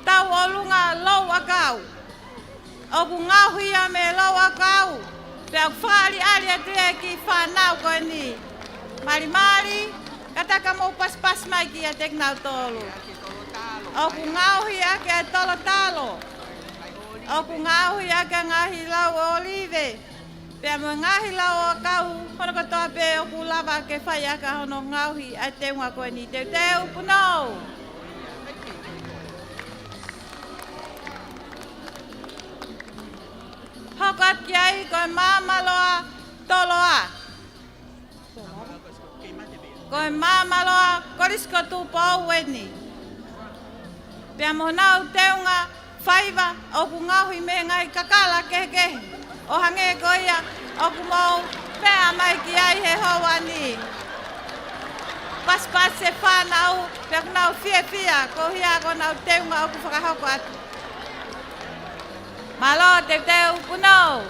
tauʻolunga louʻakau. ʻOku ngaohi ia mei he louʻakau, pea ʻoku fakaʻaliʻali atu ia ki he fānau ko eni. Malimali, kātaki mou pasipasi mai kiate kinautolu. ʻOku ngaohi ʻaki e tolotalo. ʻOku ngaohi ʻaki e ngaahi lau ʻōlive. Pea mo e ngaahi lauʻakau hono kotoa pē ʻoku lava ke fai ʻaki hono ngaohi ʻa e teunga ko eni. Teuteu, punou. Hoko atu ki ai ko e maama loa Toloa. Ko e maama loa Kolisi ko Tupou eni. Pea mo honau teunga faiva ʻoku ngaohi mei he ngaahi kakala kehekehe. ʻO hangē ko ia ʻoku mou meʻa mai ki ai he houa ni. Pasipasi e fānau, pea ʻoku nau fiefia, ko ia ko honau teunga ʻoku fakahoko atu. Mālō, teuteu, punou.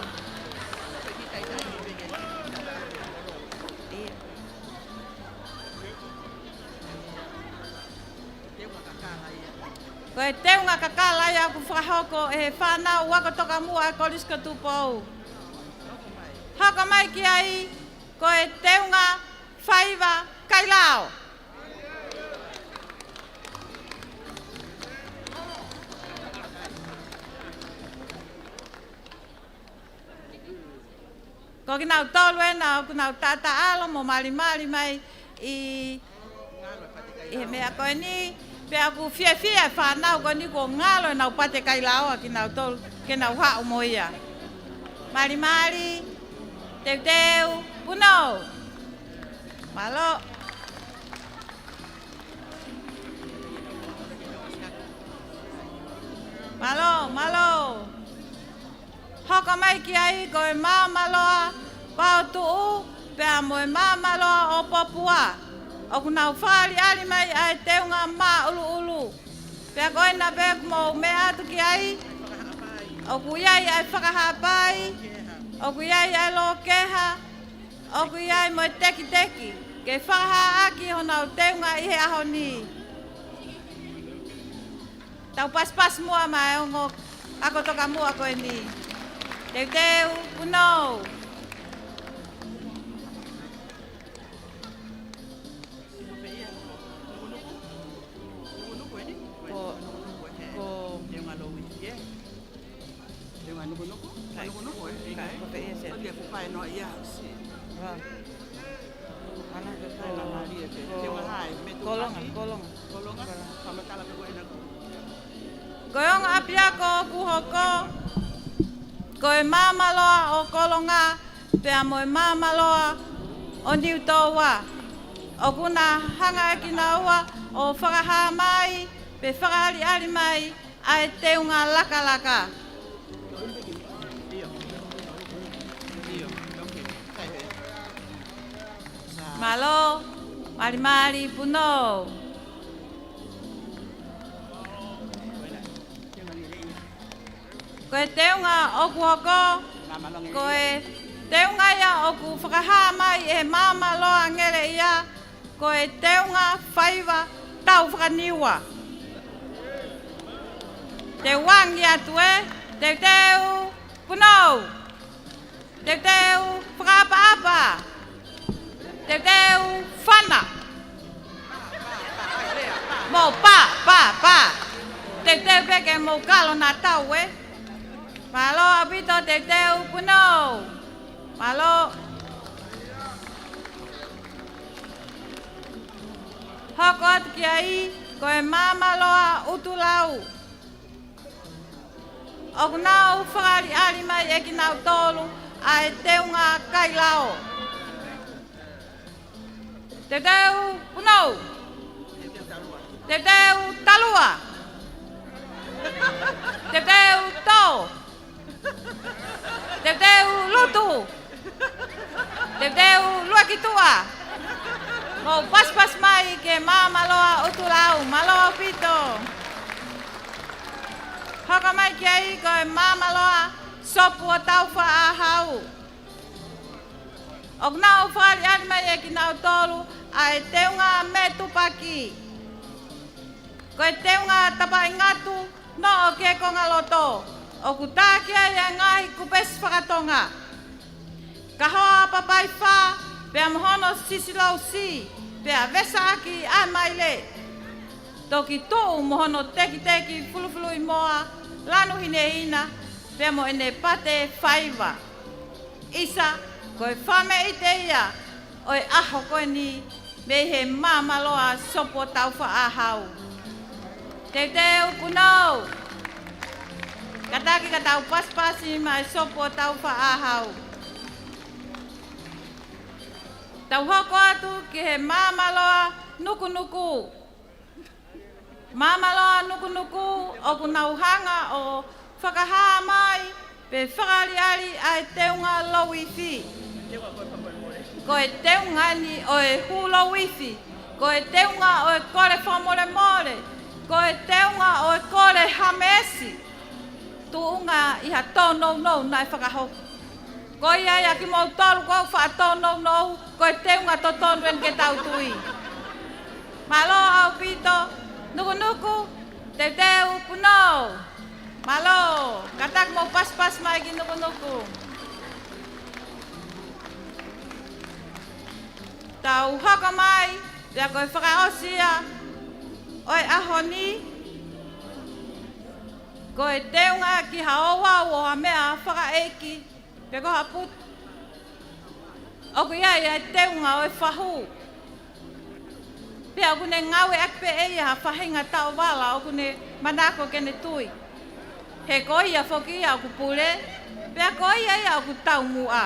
Ko e teunga kakala ia ʻoku fakahoko ʻe he fānau ako tokamuʻa ʻa e Kolisi ko Tupou. Hoko mai ki ai, ko e teunga faiva Kailao. Ko kinautolu ena ʻoku nau taʻataʻalo mo malimali mai ʻi, ʻi he meʻa ko eni, pea ʻoku fiefia e fānau ko eni kuo ngalo ʻenau pate Kailaoa kinautolu, ke nau haʻu mo ia. Malimali, teuteu, punou. Mālō. Mālō, mālō. Hoko mai ki ai ko e maama loa Paotuʻu, pea mo e maama loa ʻo Popua. ʻOku nau fakaʻaliʻali mai ʻa e teunga māʻuluʻulu. Pea ko ena pē ʻoku mou meʻa atu ki ai, ʻoku ʻi ai ʻa e fakahapai, ʻoku ʻi ai ʻa e lokeha, ʻoku ʻi ai mo e tekiteki, ke fakahā ʻaki honau teunga ʻi he ʻaho ni. Tau pasipasi muʻa maʻa e ongo ako tokamuʻa ko eni. Teuteu, punou. Ko, ko, Teunga nukunuku? Kai. Nukunuku, ē? Kai, ʻikai. Ko pē ia se. Ko ia ko pae noa ia, si. Wā. Ana ke ko. Ko. Teunga hai, me tu Kolonga, aki. Kolonga. Kolonga. Kolonga. Fakamatala pē ko ena ko. Ko e ongo ʻapiako ʻoku hoko, ko e maama loa ʻo Kolonga, pea mo e maama loa ʻo Niutoua. ʻOku na hanga ʻe kinaua ʻo fakahā mai, pe fakaʻaliʻali mai, ʻa e teunga lakalaka. Mālō, malimali, punou. Ko e teunga ʻoku hoko, ko e teunga ia ʻoku fakahā mai ʻe he maama loa Ngeleʻia, ko e teunga faiva tau fakaniua. Te u angi atu ē, teuteu, punou. Teuteu, fakaʻapaʻapa. Teuteu, fana. Mou pā, pā, pā. Teuteu pē ke mou kalo naʻa tau ē. Mālō ʻaupito, teuteu, punou. Mālō. Hoko atu ki ai, ko e maama loa ʻUtulau. ʻOku nau fakaʻaliʻali mai ʻe kinautolu ʻa e teunga Kailao. Teuteu, punou. Teuteu, talua. Teuteu, tō. Teuteu, lutu. Teuteu, luakituʻa. Mou pasipasi mai ki he maama loa ʻUtulau, mālō ʻaupito. Hoko mai ki ai ko e maama loa Sopu ʻo Taufaʻāhau. ʻOku nau fakaʻaliʻali mai ʻe kinautolu ʻa e teunga Metupaki. Ko e teunga Tapaʻingatu, noʻo ki he kongaloto. ʻoku taki ai ʻa e ngaahi kupesi fakatonga. Kahoa papai fā, pea mo hono sisilousi, pea vesaʻaki ʻa e maile. Toki tuʻu mo hono tekiteki fulufuluʻimoa lanu hinehina, pea mo ʻene pate faiva. ʻIsa, ko e fāmeʻite ia ʻo e ʻaho ko eni mei he Māmaloa Sopu ʻo Taufaʻāhau. Teuteu Punou. Kātaki ka tau pasipasi maʻa e Sopu ʻo Taufaʻāhau. Tau hoko atu ki he Māmaloa Nukunuku. Māmaloa Nukunuku, ʻoku nau hanga ʻo fakahā mai pe fakaʻaliʻali ʻa e teunga louifi. Ko e teunga ni ʻo e hū louifi. Ko e teunga ʻo e kole fakamolemole. Ko e teunga ʻo e kole hameesi. Tuʻunga ʻi ha tōnounou naʻe fakahoko. Ko ia ia kimoutolu ʻoku faʻa tōnounou, ko e teunga totonu eni ke tau tui. Mālō ʻaupito, Nukunuku, Teuteu, Punou. Mālō, kātaki mou pasipasi mai ki Nukunuku. Tau hoko mai, pea ko e fakaʻosi ia ʻo e ʻaho ni, ko e teunga ki ha ouau ʻo ha meʻa fakaʻeiki, pe ko ha putu. ʻOku ʻi ai ʻa e teunga ʻo e fahu. Pea ʻoku ne ngāueʻaki pē ʻe ia ha faʻahinga taʻovala ʻoku ne manako ke ne tui. He ko ia foki ia ʻoku pule, pea ko ia ia ʻoku taumuʻa.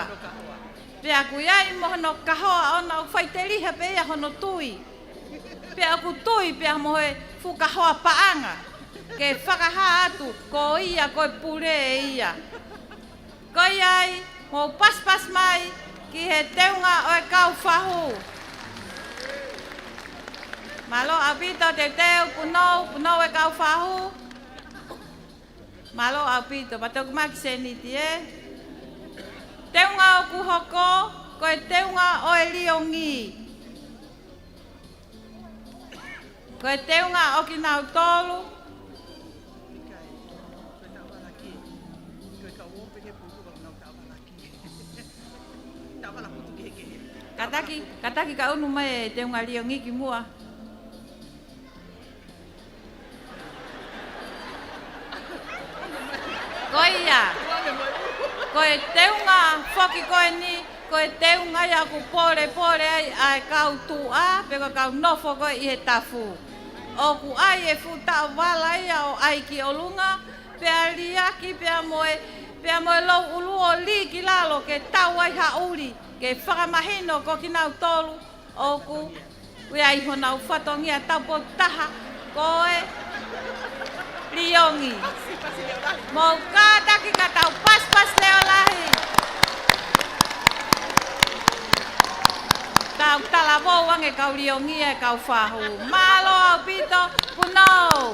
Pea ʻoku ʻi ai mo hono kahoa ʻoʻona ʻoku faʻiteliha pē ia hono tui. Pea ʻoku tui pea mo e fuʻu kahoa paʻanga. Ke fakahā atu, ko ia ko e pule ʻe ia. Ko ia ai, mou pasipasi mai ki he teunga ʻo e kau fahu. Mālō ʻaupito Teuteu, Punou, Punou e kau fahu. Mālō ʻaupito, pea toki maʻu ki he sēniti ē. Teunga ʻoku hoko, ko e teunga ʻo e liongi. Ko e teunga ʻo kinautolu. Kātaki, kātaki ka unu mai e teunga liongi ki muʻa. Ko ia, ko e teunga foki ko eni, ko e teunga ia ʻoku polepole ai ʻa e kau tuʻa, pe ko e kau nofo ko ē ʻi he tafu. ʻOku ʻai e fuʻu taʻovala ia ʻo ʻai ki ʻolunga, pea liʻaki, pea mo e, pea mo e louʻulu ʻo lī ki lalo ke tau ai ha ʻuli, ke fakamahino ko kinautolu ʻoku ʻi ai honau fatongia taupotu taha, ko e liongi. Mou kātaki ka tau pasipasi leʻo lahi. Tau talavou ange kau liongi e kau fahu. Mālō ʻaupito, Punou.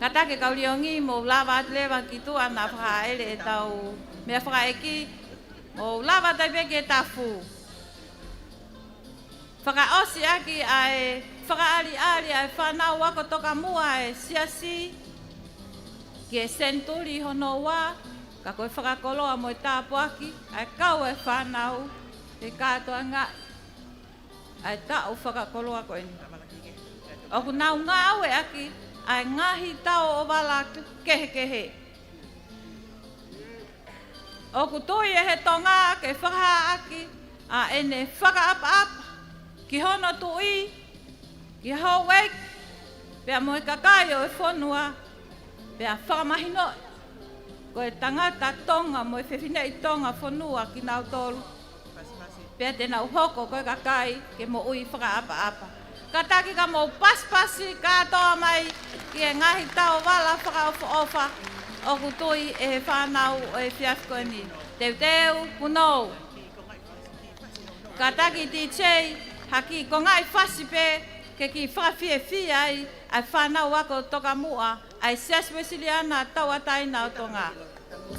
Kātaki kau liongi, mou lava atu leva ki tuʻa naʻa fakaʻele ʻetau meʻa fakaʻeiki, mou lava atu ai pē ki he tafu. Fakaʻosi ʻaki ʻa e fakaʻaliʻali ʻa e fānau ako tokamuʻa e siasi ki he senituli hono ua, ka ko e fakakoloa mo e tāpuaki ʻa e kau e fānau, ke kātoangaʻi ʻa e taʻu fakakoloa ko eni. ʻOku nau ngāueʻaki ʻa e ngaahi taʻovala kehekehe. ʻOku tui ʻe he Tonga ke fakahā ʻaki ʻa ʻene fakaʻapaʻapa ki hono tuʻi, ki houʻeiki, pea mo e kakai ʻo e fonua, pea fakamahinoʻi ko e tangata Tonga mo e fefineʻi Tonga fonua kinautolu. Pea te nau hoko ko e kakai ke moʻui fakaʻapaʻapa. Kātaki ka mou pasipasi kātoa mai ki he ngaahi taʻovala fakaʻofoʻofa ʻoku tui ʻe he fānau ʻo e efiafi ko eni. Teuteu, Punou. Kātaki D J, ha kiʻi kongaʻi fasi pē ke kiʻi fakafiefia ai ʻa e fānau ako tokamuʻa ʻa e Siasi Uēsiliana Tauʻatāina ʻo Tonga.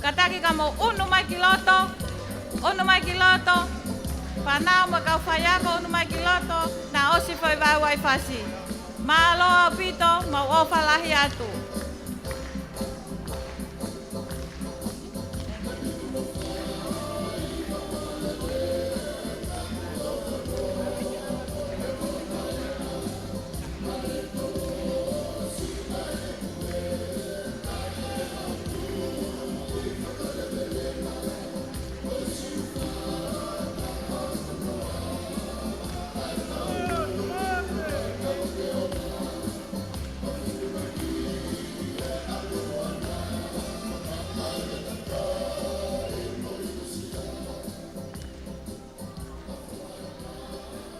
Kātaki ka mou unu mai ki loto, unu mai ki loto. Fānau mo e kau faiako ʻUnumakiloto, naʻa ʻosi foʻi vau ʻa e fasi. Mālō ʻaupito, mau ʻofa lahi atu.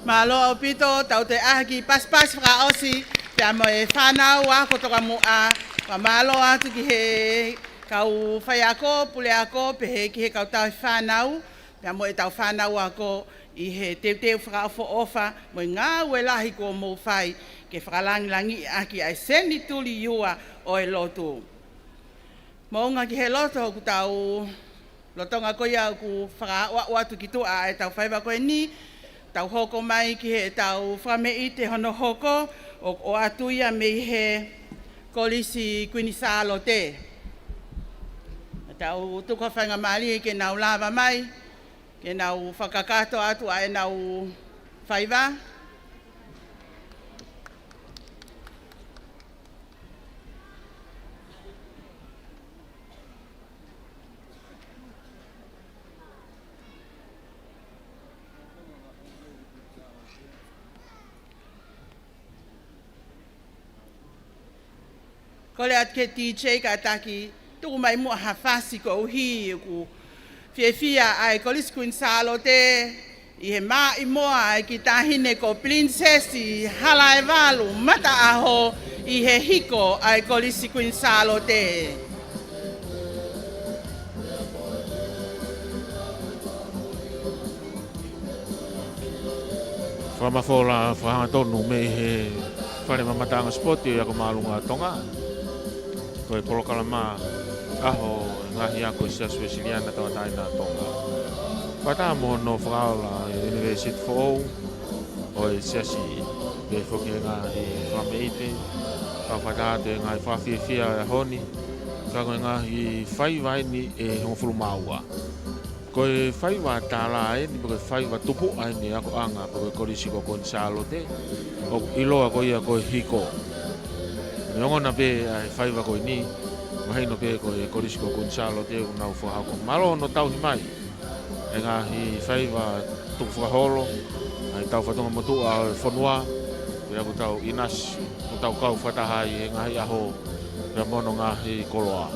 Mālō ʻaupito, tau toe ʻalu ki he pasipasi fakaʻosi, pea mo e fānau ako tokamuʻa, fakamālō atu ki he kau faiako, puleako, pehē ki he kau tauhi fānau, pea mo e tau fānau ako ʻi he teuteu fakaʻofoʻofa mo e ngāue lahi kuo mou fai ke fakalangilangiʻi ʻaki ʻa e senituli ua ʻo e lotu. Moʻunga ki he loto ʻoku tau lolotonga ko ia ʻoku fakaaʻoaʻo atu ki tuʻa ʻa e tau faiva ko eni, tau hoko mai ki he tau fakameʻite hono hoko ʻo, ʻoatu ia mei he Kolisi Kuini Sālote. Tau tuku ha faingamālie ke nau lava mai, ke nau fakakakato atu ʻa ʻenau faiva. Kole atu ki he D J kātaki, tuku mai muʻa ha fasi koeʻuhi ʻoku fiefia ʻa e Kolisi Kuini Sālote ʻi he maʻimoa ʻa e kiʻi taʻahine ko Pilinisesi Halaevalu Mataʻaho ʻi he hiko ʻa e Kolisi Kuini Sālote. Fakamafola fakahangatonu mei he Fale Mamataʻanga Sipoti ʻo e Ako Māʻolunga ʻo Tonga. Ko e polokalama ʻaho ʻo e ngaahi ako ʻa e Siasi Uēsiliana Tauʻatāina ʻo Tonga. Fakataha mo hono fakaola ʻa e ʻUnivēsiti foʻou ʻo e Siasi, pehē foki ki he ngaahi fakameʻite, kau fakataha atu e ngaahi fakafiefia ʻo e ʻaho ni, ka ko e ngaahi faiva eni ʻe hongofulu mā ua. Ko e faiva tālā eni, pe ko e faiva tupuʻa eni ʻa e akoʻanga, pe ko e Kolisi ko Kuini Sālote, ʻoku ʻiloa ko ia ko e hiko. Neongo naʻe pehē ʻa e faiva ko eni, mahino pē ko e Kolisi ko Kuini Sālote ʻoku nau fakahoko. Mālō hono tauhi mai ʻa e ngaahi faiva tukufakaholo ʻa e tau fatongia motuʻa ʻo e fonua, pea ʻoku tau ʻinasi, ʻoku tau kau fakataha ai he ngaahi ʻaho, pea mo hono ngaahi koloa.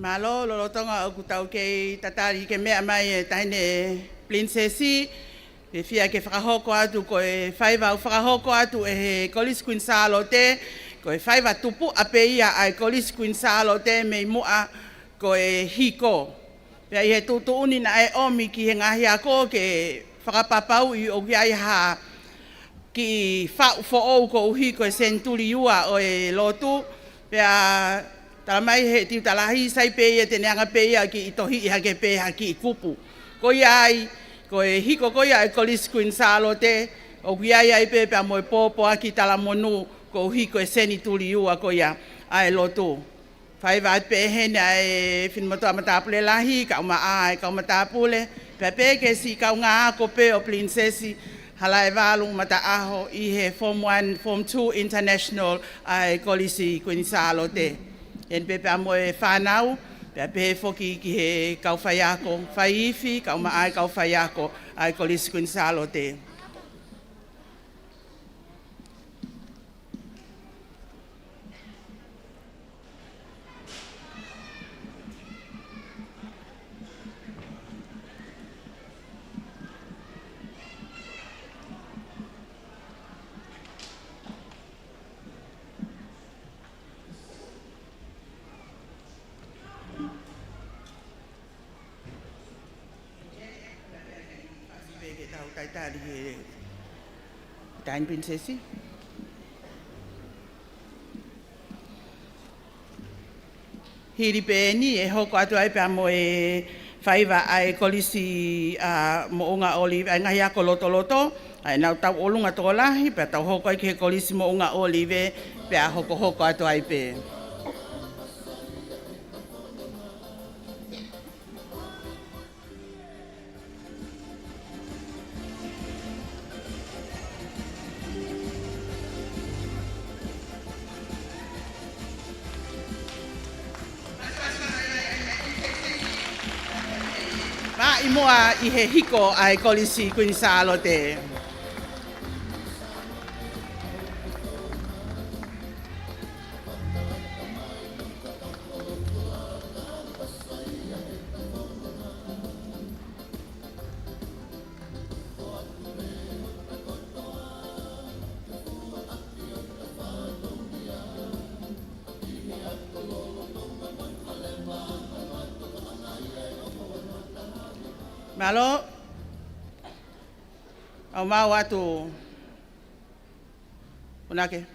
Mālō, lolotonga ʻoku tau kei tatali ke meʻa mai e taʻahine Pilinisesi, pea fiefia ke fakahoko atu ko e faiva ʻoku fakahoko atu ʻe he Kolisi Kuini Sālote, ko e faiva tupuʻa pē ia ʻa e Kolisi Kuini Sālote mei muʻa ko e hiko. Pea ʻi he tuʻutuʻuni naʻe ʻomi ki he ngaahi ako ke fakapapauʻi ʻoku ʻi ai ha kiʻi faʻu foʻou koeʻuhi ko e senituli ua ʻo e lotu, pea talamai ʻe he tiuta lahi sai pē ia te ne anga pē ia kiʻi tohiʻi hake pē ha kiʻi kupu. Ko ia ai, ko e hiko ko ia ʻa e Kolisi Kuini Sālote, ʻoku ʻi ai ai pē pea mo e pōpoaki talamonū koeʻuhi ko e senituli ua ko ia ʻa e lotu. Faiva atu pē heni ʻa e finemotuʻa matāpule lahi, kae ʻumaʻā e kau matāpule, pea pehē ki he siʻi kaungā ako pē ʻo Pilinisesi Halaevalu Mataʻaho ʻi he Form One, Form Two International ʻa e Kolisi Kuini Sālote. Heni pē pea mo e fānau, Pea pehē foki ki he kau faiako, fai ifi, kau maʻa e kau faiako ʻa e Kolisi Kuini Sālote. Pea ke tau talitali he taimi, Pilinisesi. Hili pē ʻeni ʻe hoko atu ai pea mo e faiva ʻa e Kolisi ʻa Moʻunga ʻŌlive, ʻa e ngaahi ako lotoloto, ʻa ʻenau tauʻolunga tokolahi, pea tau hoko ai ki he Kolisi Moʻunga ʻŌlive, pea hokohoko atu ai pē. Maʻimoa ʻi he hiko ʻa e Kolisi Kuini Sālote. Mālō. ʻOmai atu. Punake.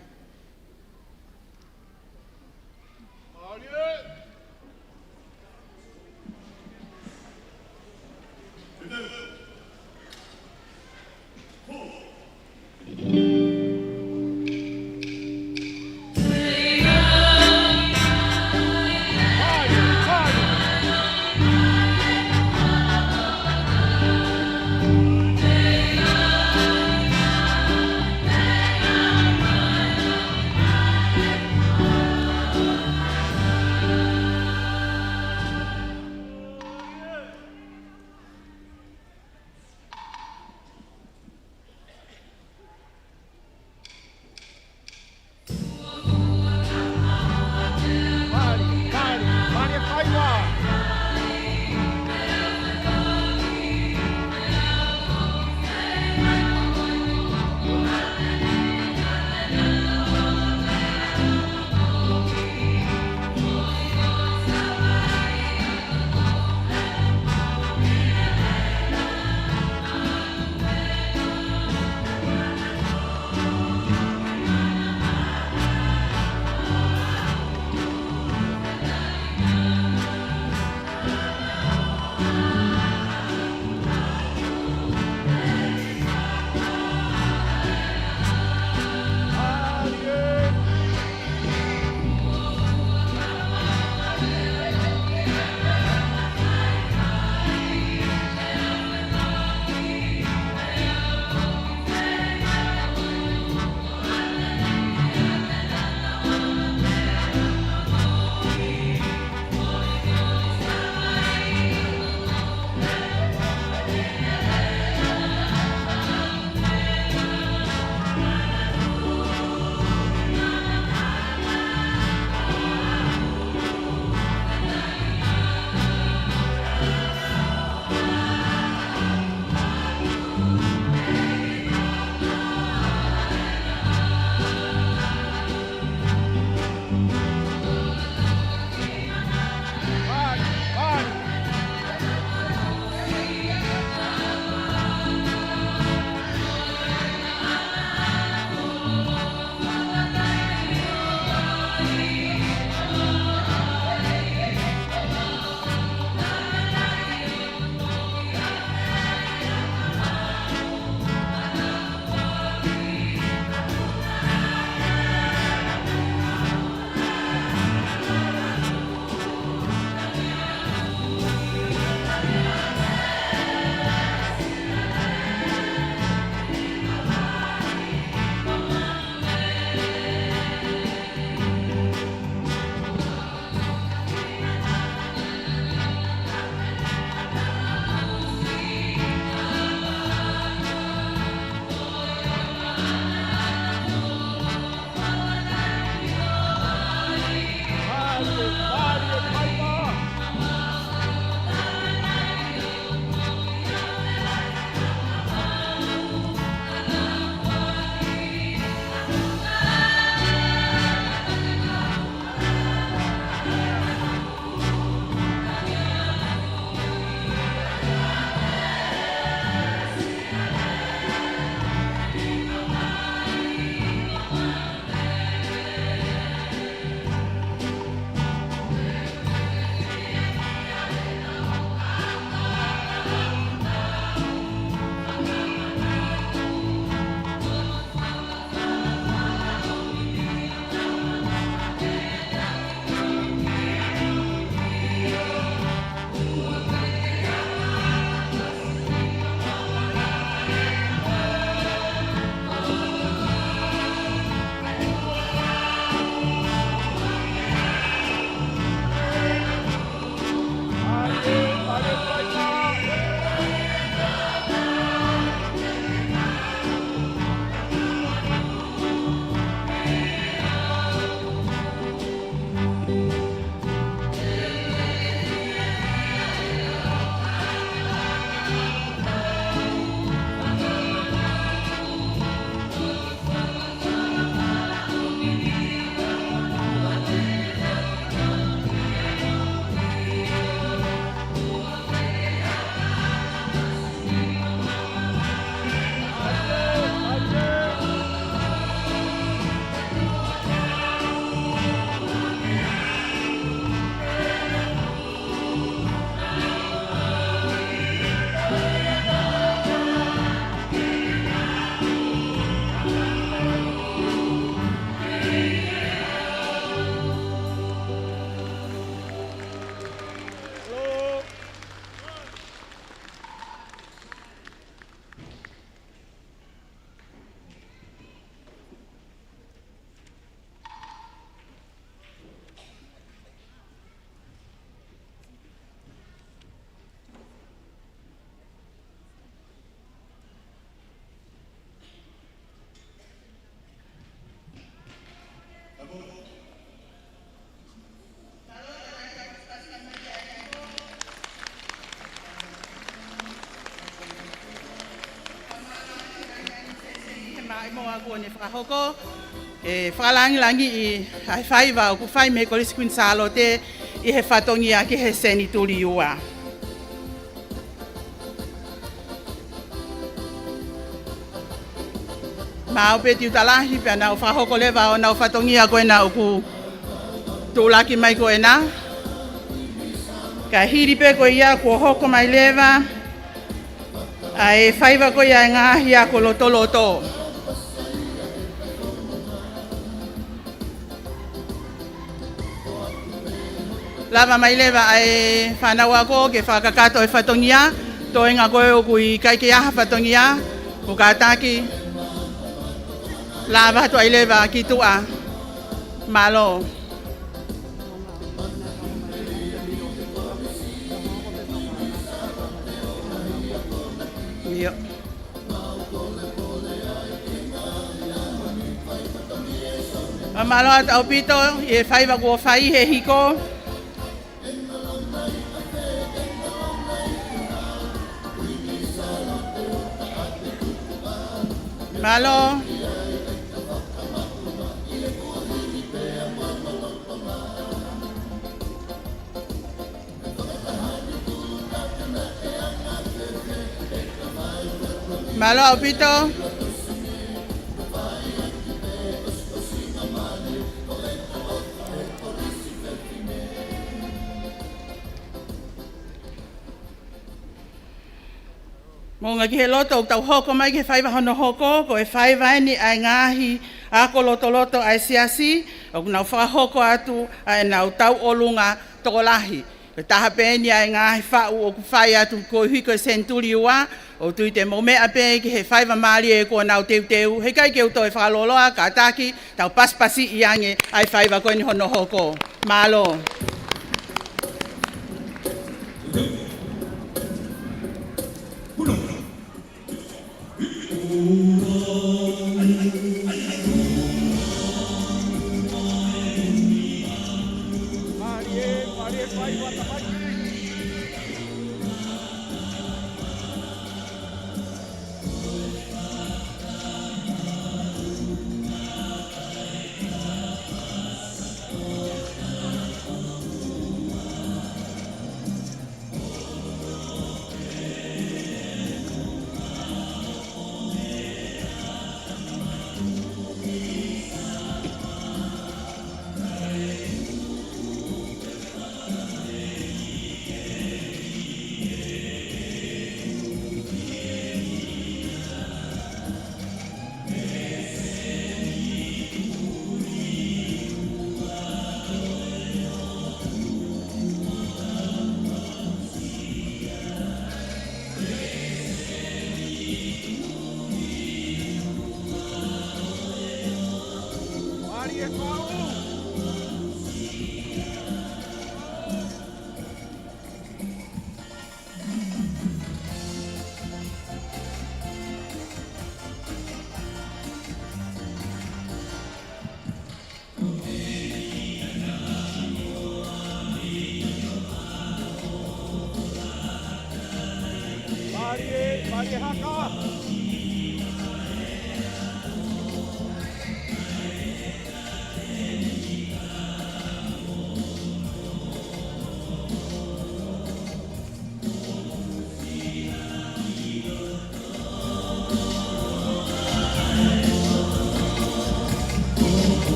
ʻAi mo aku ʻo ne fakahoko, ʻe fakalāngilangiʻi ʻa e faiva ʻoku fai mei he Kolisi Kuini Sālote ʻi he fatongia ki he senituli ua. Maʻu pē tiuta lahi pea nau fakahoko leva ʻenau fatongia ko ena ʻoku tuʻulaki mai ko ena. Ka hili pē ko ia kuo hoko mai leva ʻa e faiva ko ia ʻa e ngaahi ako lotoloto. Lava mai leva ʻa e fānau ako ke fakakakato e fatongia, toenga ko ē ʻoku ʻikai ke ʻi ai ha fatongia, ʻoku kātaki lava atu ai leva ki tuʻa. Mālō. ʻIo. Mālō atu ʻaupito ʻi he faiva kuo fai he hiko. Mālō. Mālō ʻaupito. Moʻunga ki he loto, ʻoku tau hoko mai ki he faiva hono hoko, ko e faiva eni ʻa e ngaahi ako lotoloto ʻa e siasi, ʻoku nau fakahoko atu ʻa ʻenau tauʻolunga tokolahi. Ko e taha pē eni ʻa e ngaahi faʻu ʻoku fai atu koeʻuhi ko e senituli ua, ʻoku ou tui te mou meʻa pē ki he faiva mālie kuo nau teuteu, heʻikai ke u toe fakalōloa, kātaki, tau pasipasiʻi ange ʻa e faiva ko eni hono hoko. Mālō.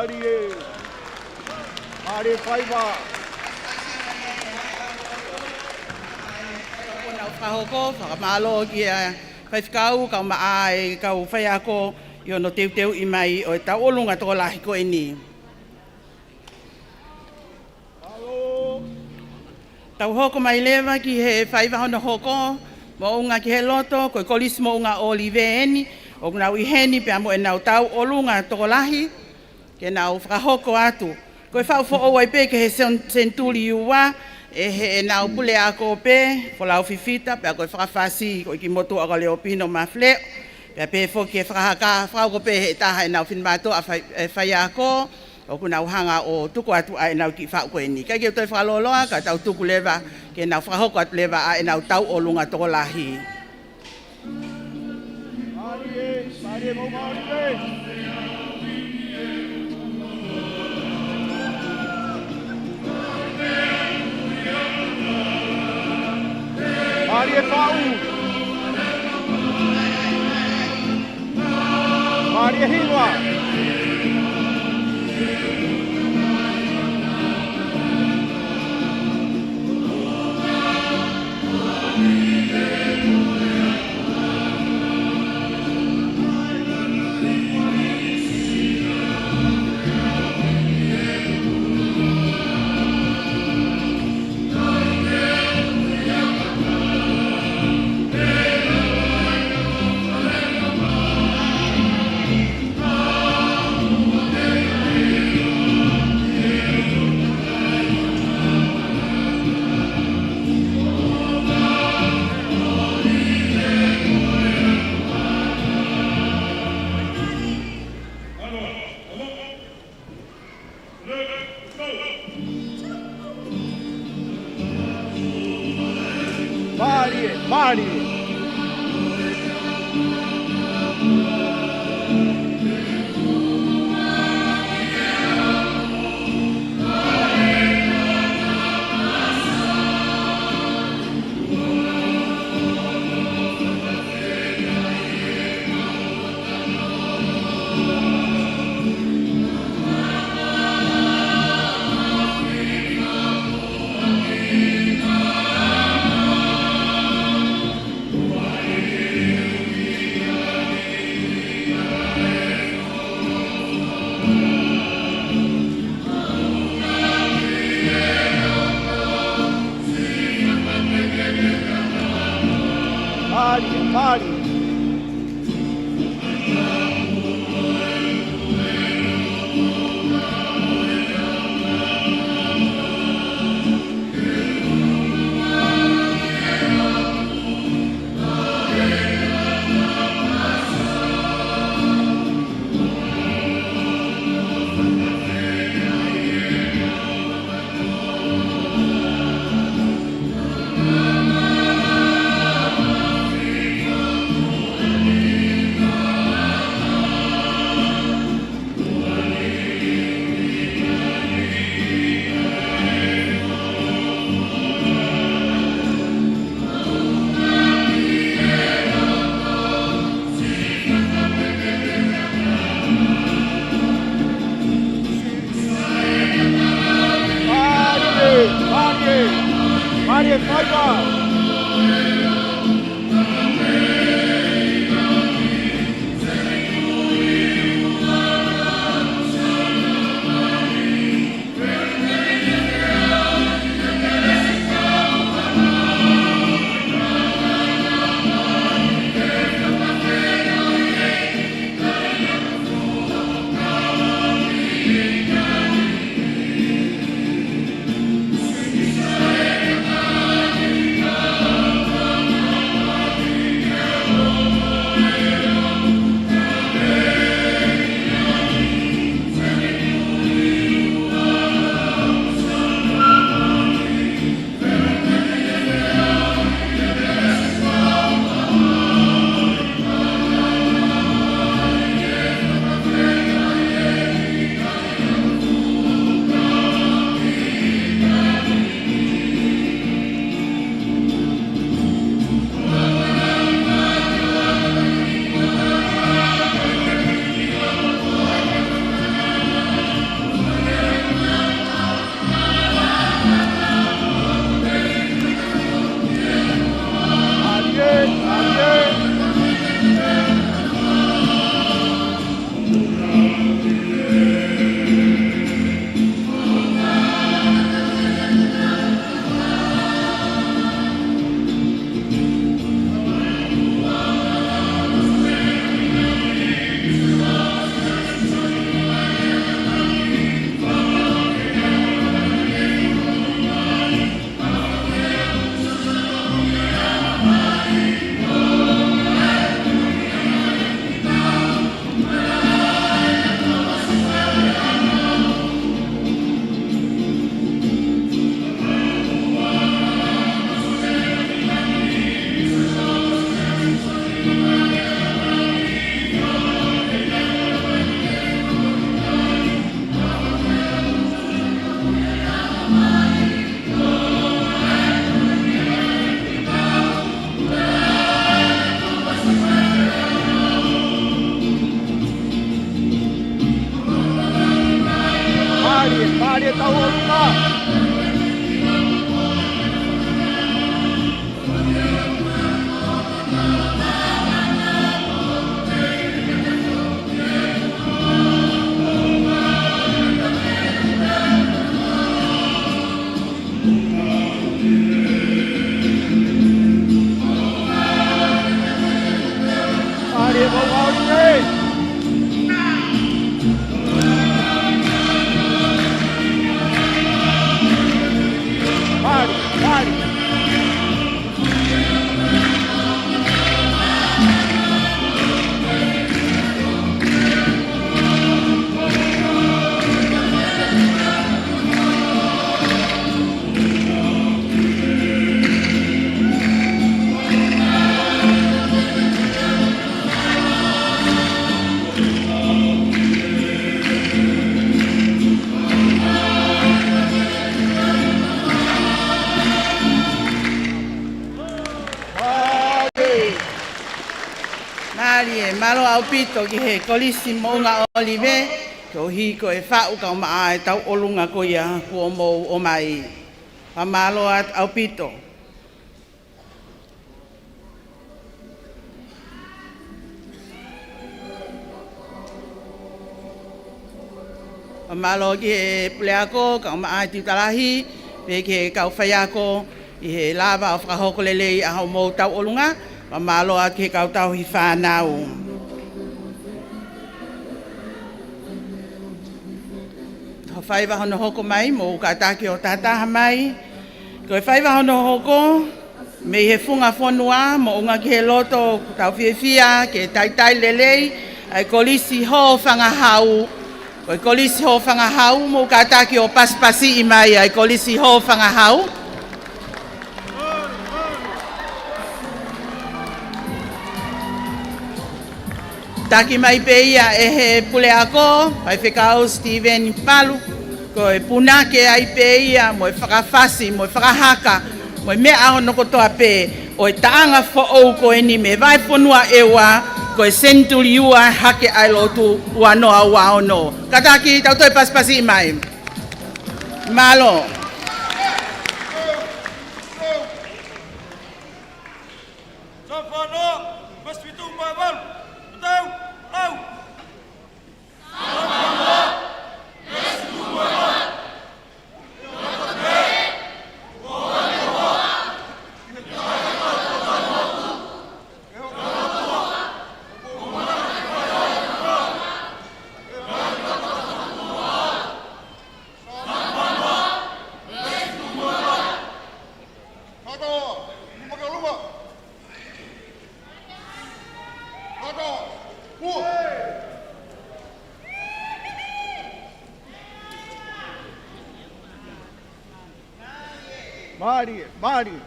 Mālie. Mālie faiva. Kuo nau fakahoko, fakamālō ki he faifekau, kae ʻumaʻā e kau faiako ʻi hono teuteuʻi mai ʻo e tauʻolunga tokolahi ko eni. Tau hoko mai leva ki he faiva hono hoko, moʻunga ki he loto, ko e Kolisi Moʻunga ʻŌlive eni, ʻoku nau ʻi heni pea mo ʻenau tauʻolunga tokolahi, ke nau fakahoko atu. Ko e faʻu foʻou ai pē ki he sen-, senituli ua, ʻe heʻenau puleako pē, Folau Fifita, pea ko e fakafasi, ko e kiʻi motuʻa ko Leopino Mafileʻo, pea pehē foki ki he fakahaka, fakahoko pē ʻe he taha ʻenau finemātuʻa fai-, ʻe faiako, ʻoku nau hanga ʻo tuku atu ʻa ʻenau kiʻi faʻu ko eni. Kae ke u toe fakalōloa, ka tau tuku leva, ke nau fakahoko atu leva ʻa ʻenau tauʻolunga tokolahi. Mālie faʻu. Mālie hiva. Mālie, mālie. Mālie, mālō ʻaupito ki he Kolisi Moʻunga ʻŌlive, koeʻuhi ko e faʻu kaumaʻā e tauʻolunga ko ia kuo mou ʻomai. Fakamālō ʻaupito. Fakamālō ki he puleako, kaumaʻā e tiuta lahi, pea ki he kau faiako, ʻi he lava ʻo fakahoko lelei ʻa hoʻomou tauʻolunga, fakamālō atu ki he kau tauhi fānau. Ko e faiva hono hoko mai, mou kātaki ʻo tahataha mai. Ko e faiva hono hoko, mei he funga fonua, moʻunga ki he loto, tau fiefia ke talitali lelei ʻa e Kolisi Hōfangahau. Ko e Kolisi Hōfangahau, mou kātaki ʻo pasipasiʻi mai ʻa e Kolisi Hōfangahau. Taki mai pē ia ʻe he puleako, Faifekau Steven Palu, ko e punake ai pē ia mo e fakafasi, mo e fakahaka, mo e meʻa hono kotoa pē ʻo e taʻanga foʻou ko eni mei he vahefonua ʻEua, ko e Senituli Ua Hake ʻa e Lotu ua noa ua ono. Kātaki, tau toe pasipasiʻi mai. Mālō. Samu fāngofulu, veesi fitu mo e valu. Tau, lau. Mālie, mālie.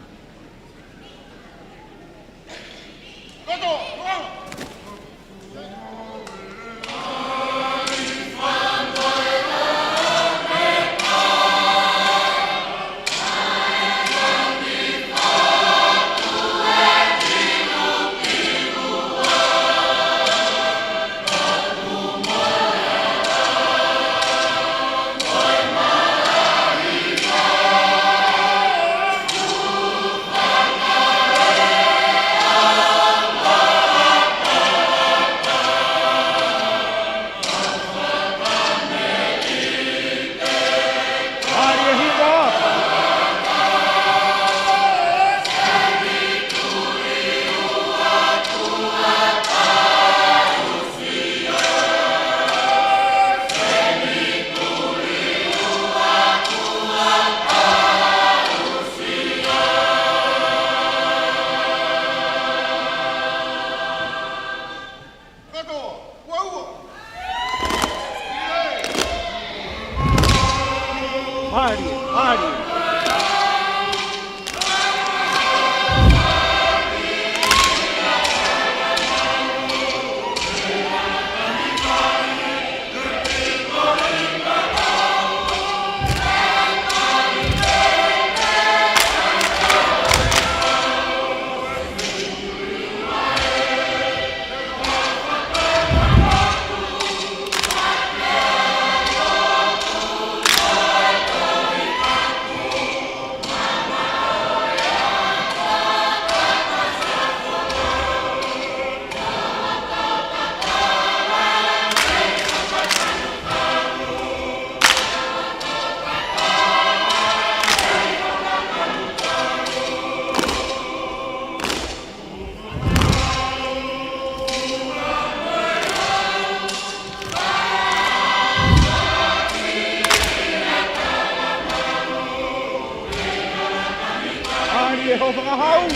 Fakahau.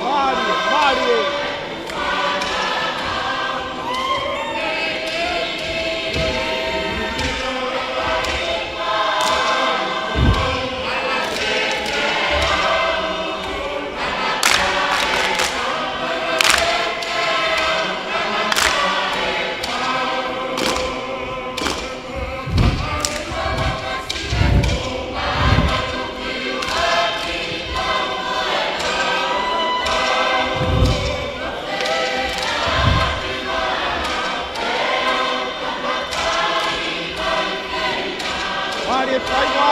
Mālie, mālie. Mālie faiva.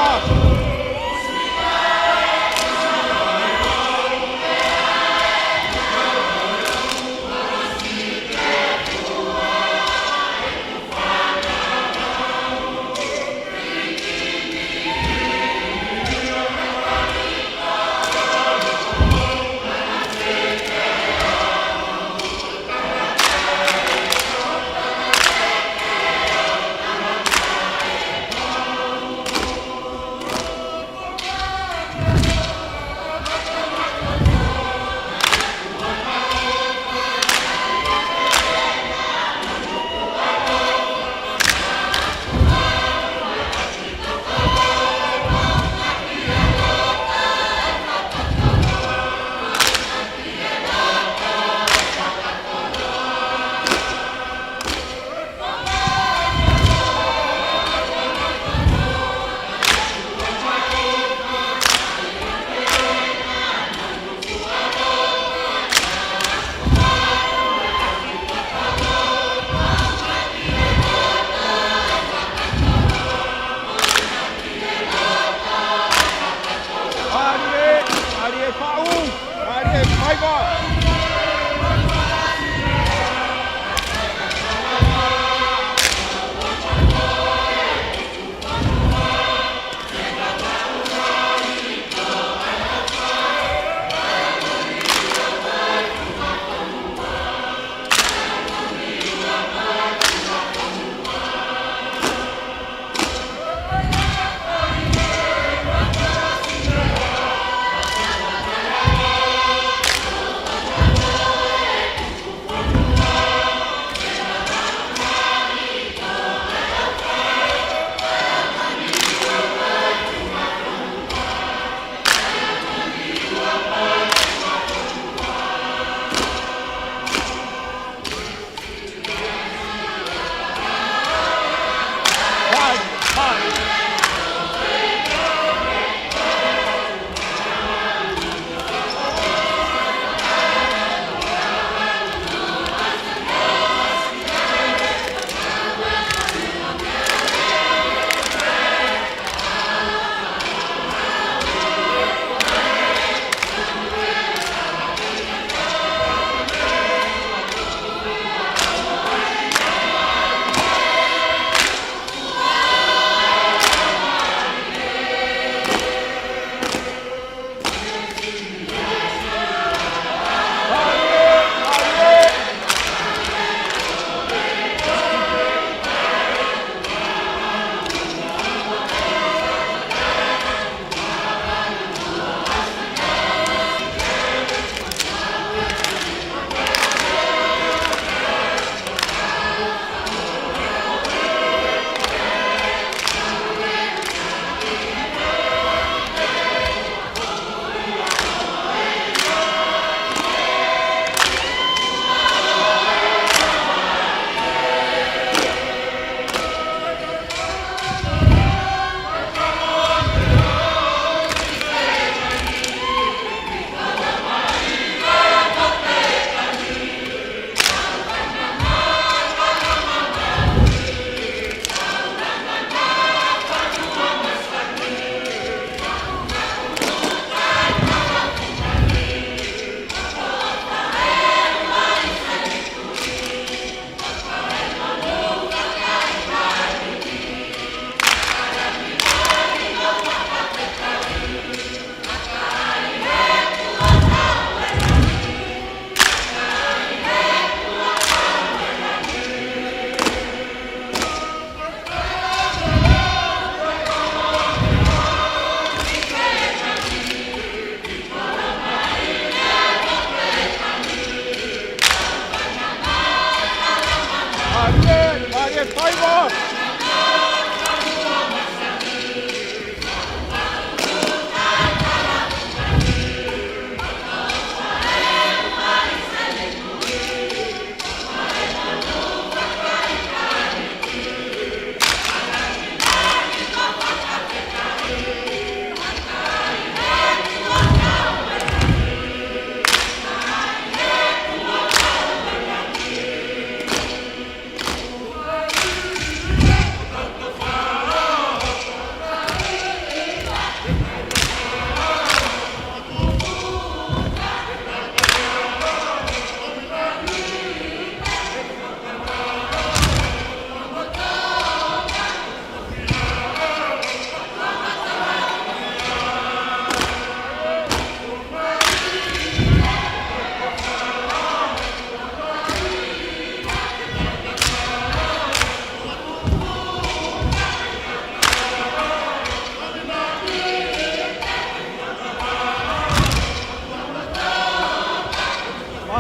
Mālie, mālie faʻu, mālie faiva.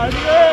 Mālie!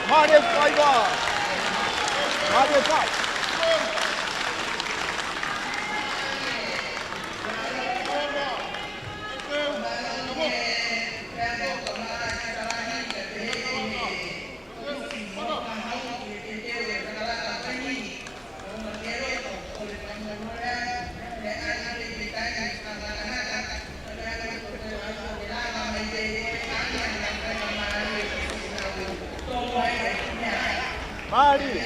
Mālie faiva! Mālie fai! Mālie.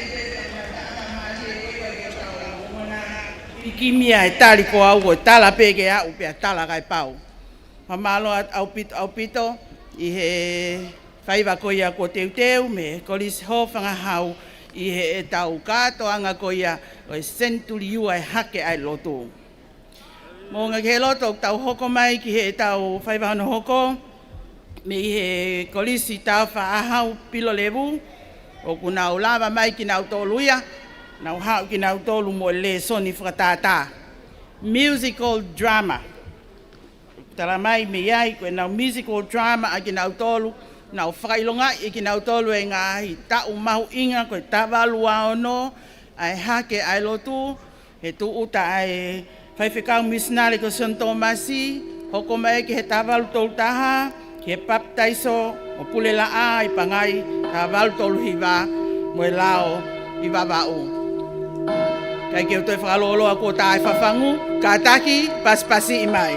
Kimia e tali ko au ko e tala pē ke aʻu pea tala kae pau. Fakamālō ʻaupito, ʻaupito ʻi he faiva ko ia kuo teuteu mei he Kolisi Hōfangahau ʻi heʻetau kātoanga ko ia ʻo e senituli ua e Hake ʻa e Lotu. Moʻunga Keheloto, ʻoku tau hoko mai ki heʻetau faiva hono hoko mei he Kolisi Taufa ʻAhau Pilolevu, ʻoku nau lava mai kinautolu ia, nau haʻu kinautolu mo e lēsoni fakatātā. Musical drama. Tala mai mei ai, ko ʻenau musical drama ʻa kinautolu, nau fakaʻilongaʻi ʻe kinautolu e ngaahi taʻu mahuʻinga ko e taha valu ua ono ʻa e Hake ʻa e Lotu, he tūʻuta ʻa e faifekau misinale ko Sione Tōmasi, hoko mai ki he taha valu tolu taha, ki he papitaiso ʻo Pulelaʻā ʻi Pangai, taha valu tolu hiva, mo e lao ʻi Vavaʻu. Kae ke u toe fakalōloa kuo tā e fafangu, kātaki, pasipasiʻi mai.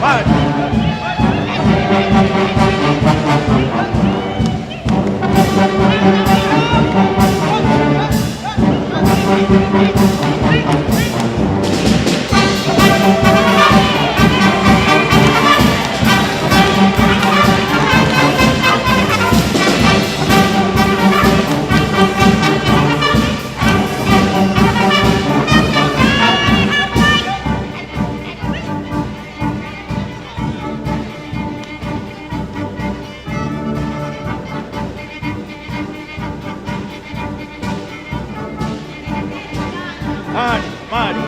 Mali. Mali, mali.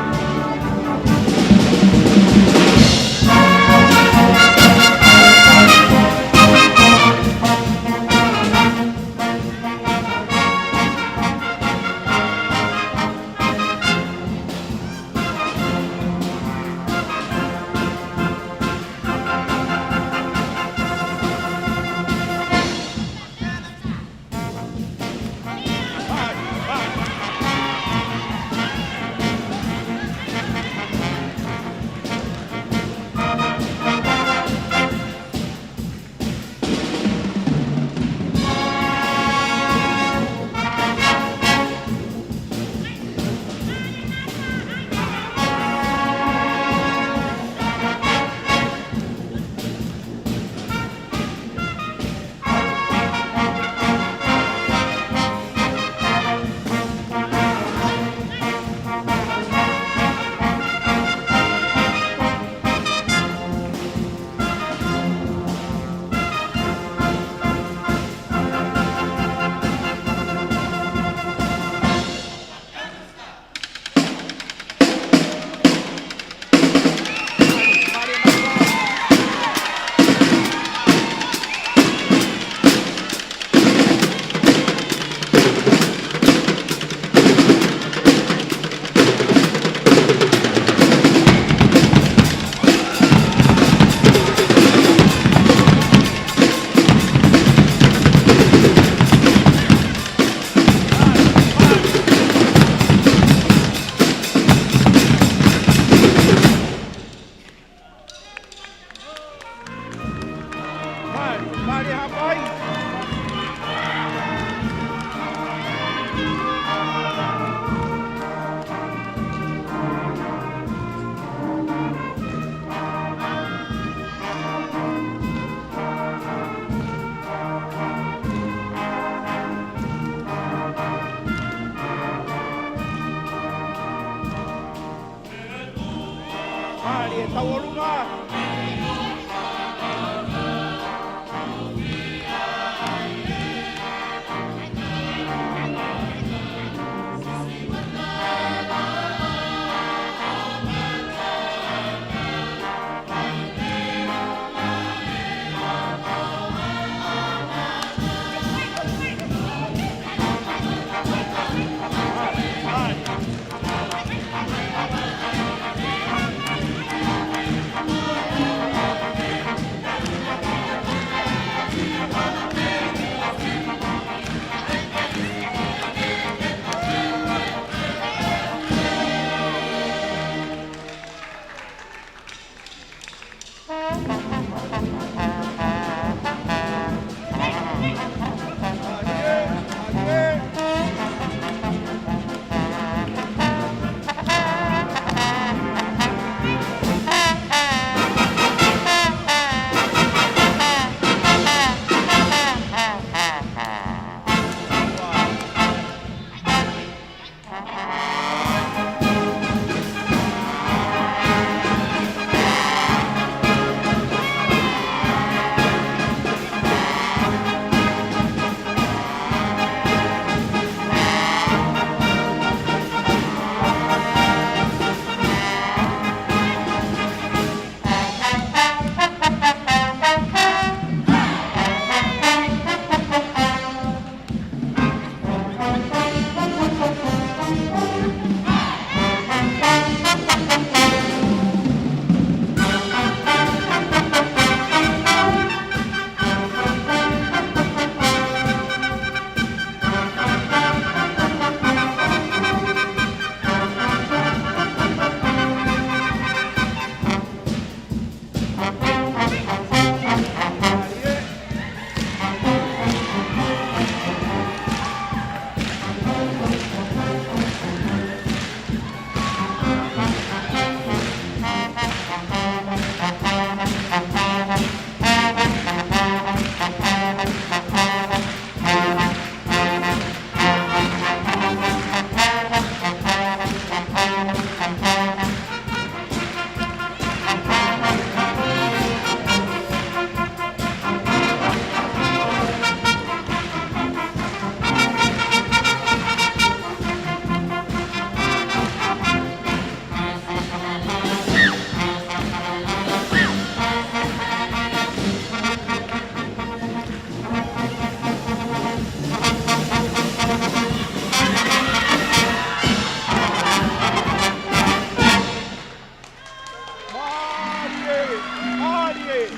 Mali, mali, Haʻapai. Mali e tau ʻolunga. Mālie.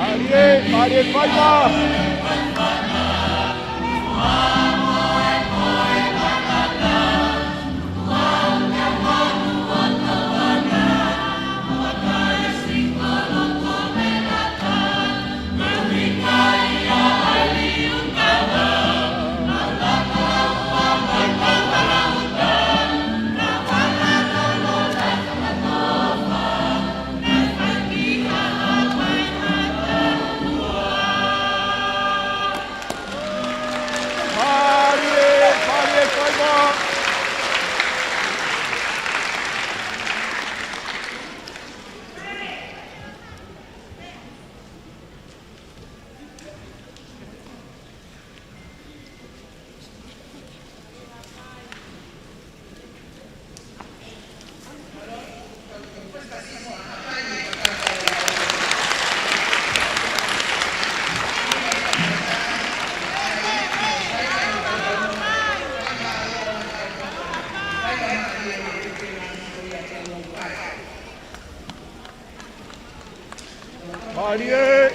Mālie, mālie, fai mai. Mālie, mālie, fai mai. Mālie.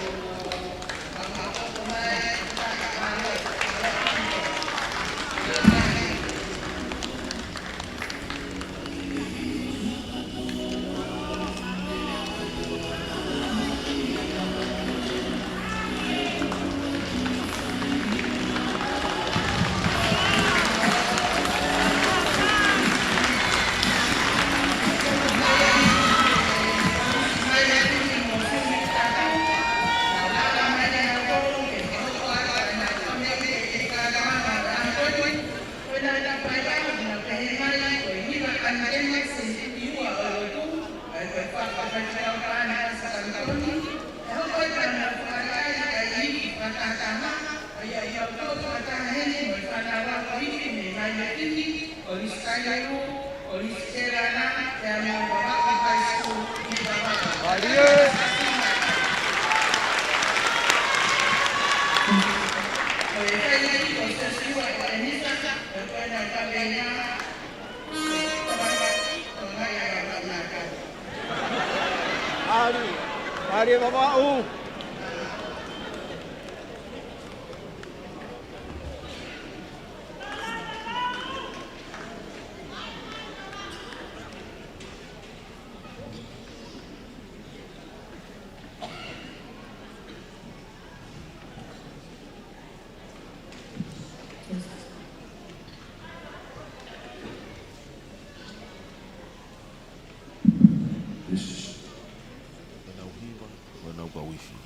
Mālie. Mālie, mālie Vavaʻu. ʻenau hiva, ʻenau kau ifi.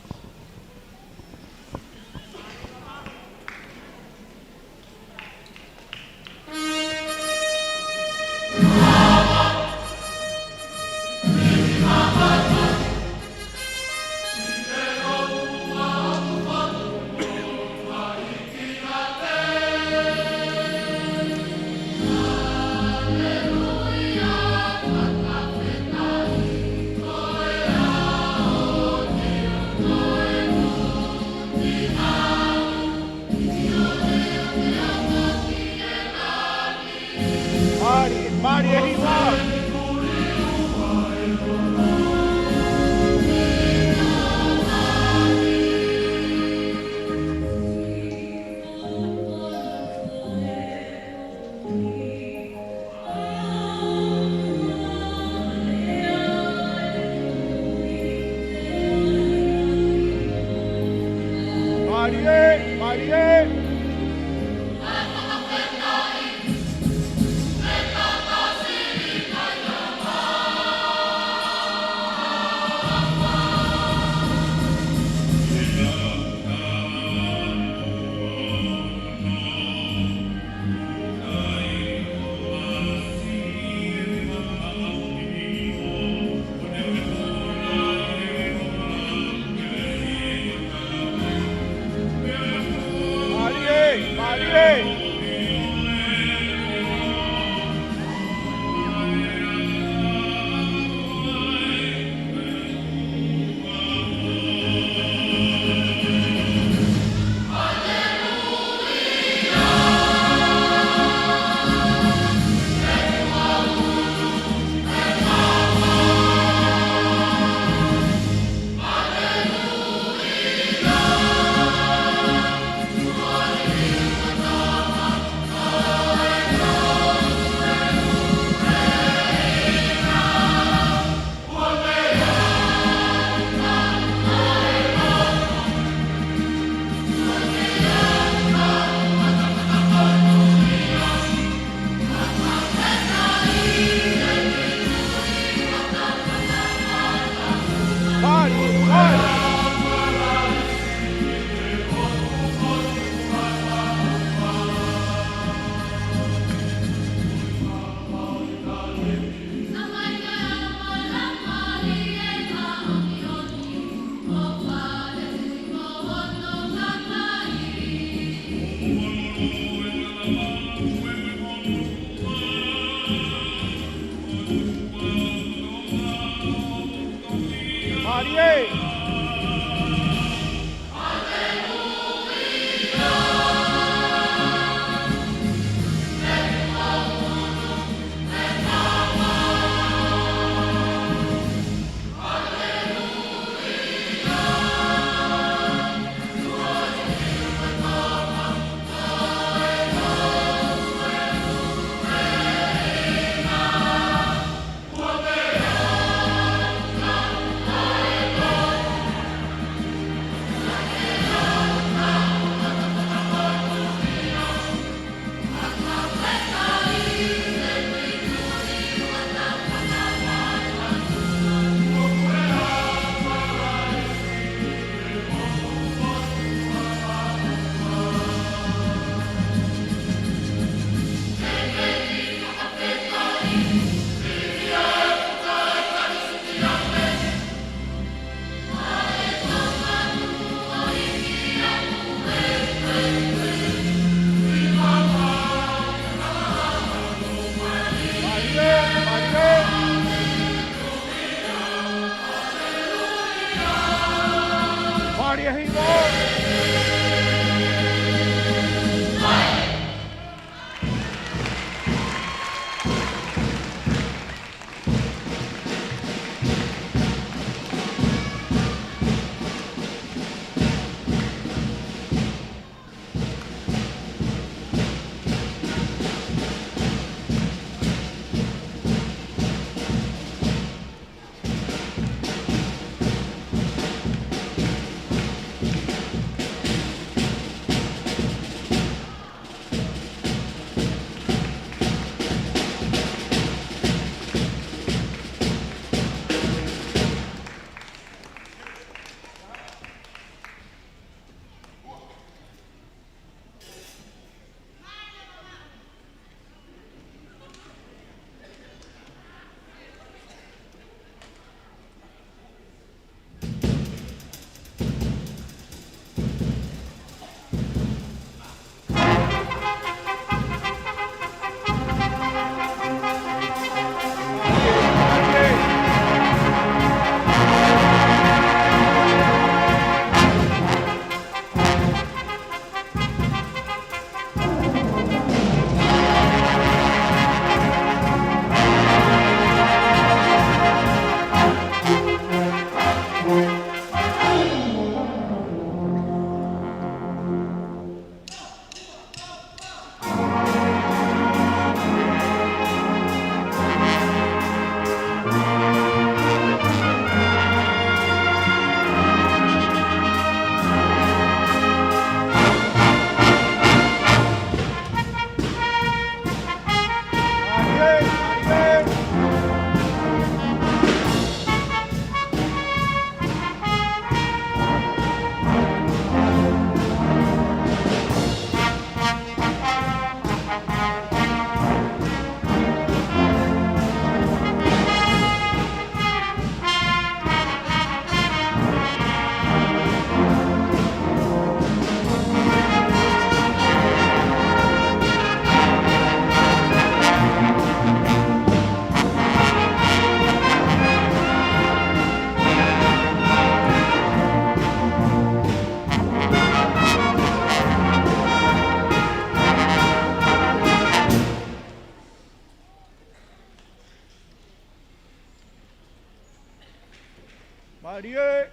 Mālie.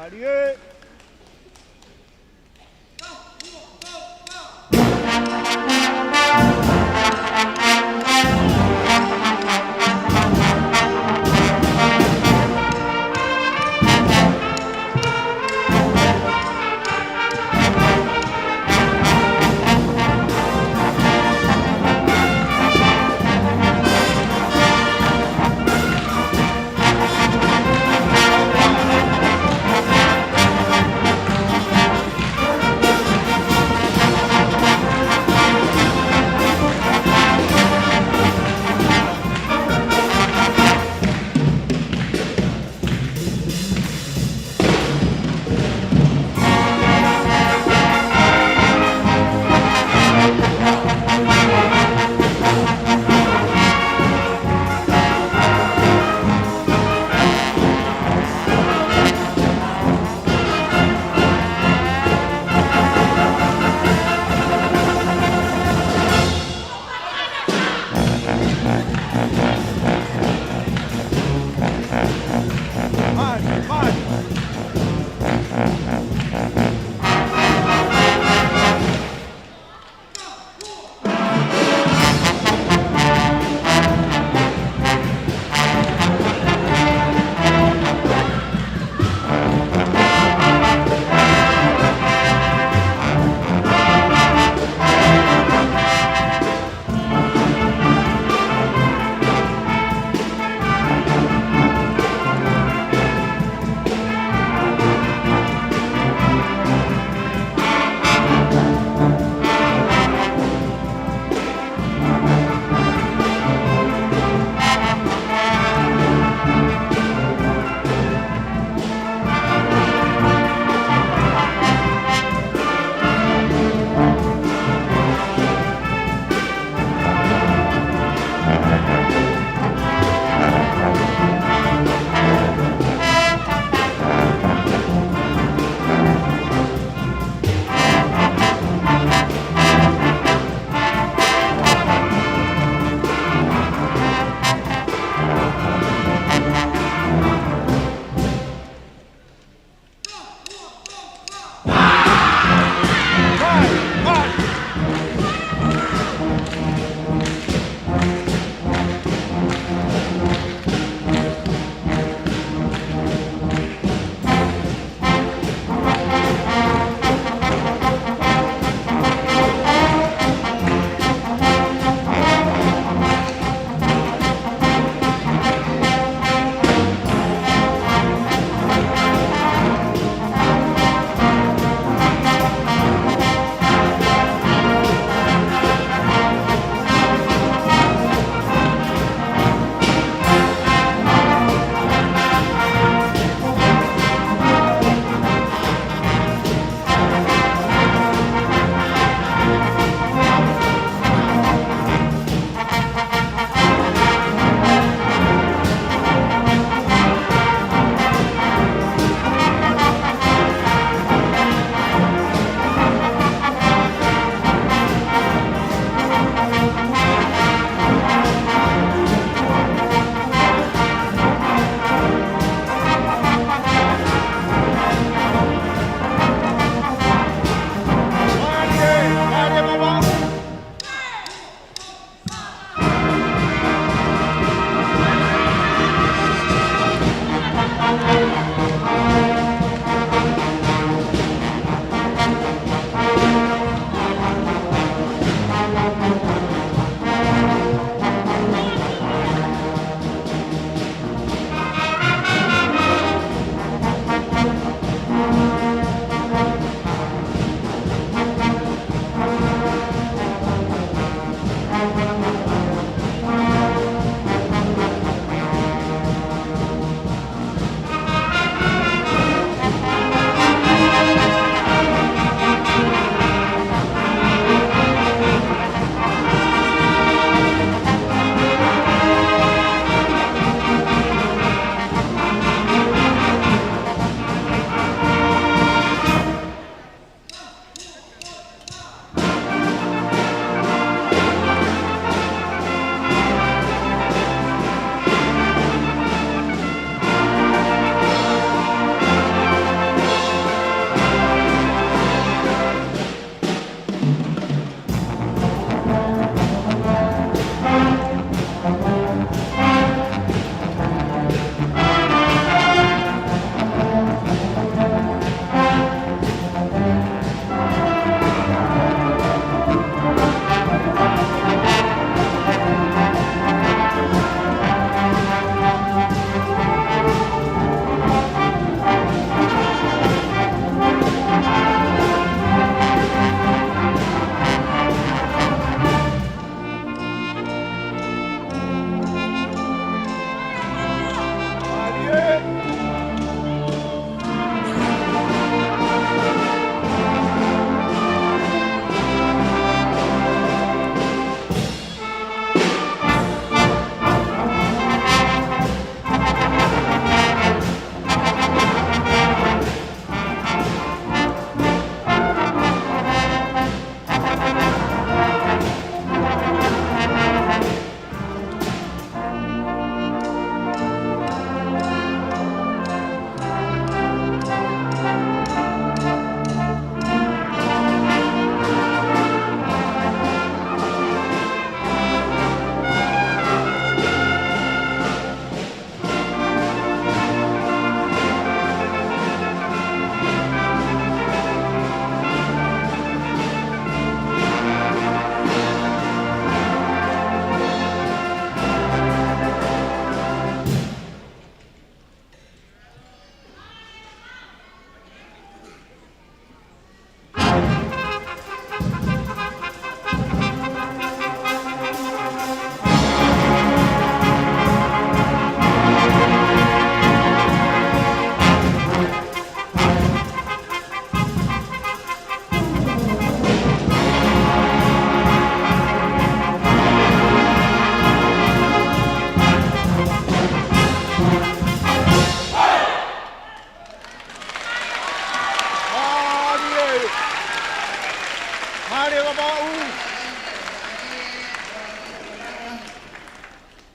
Mālie.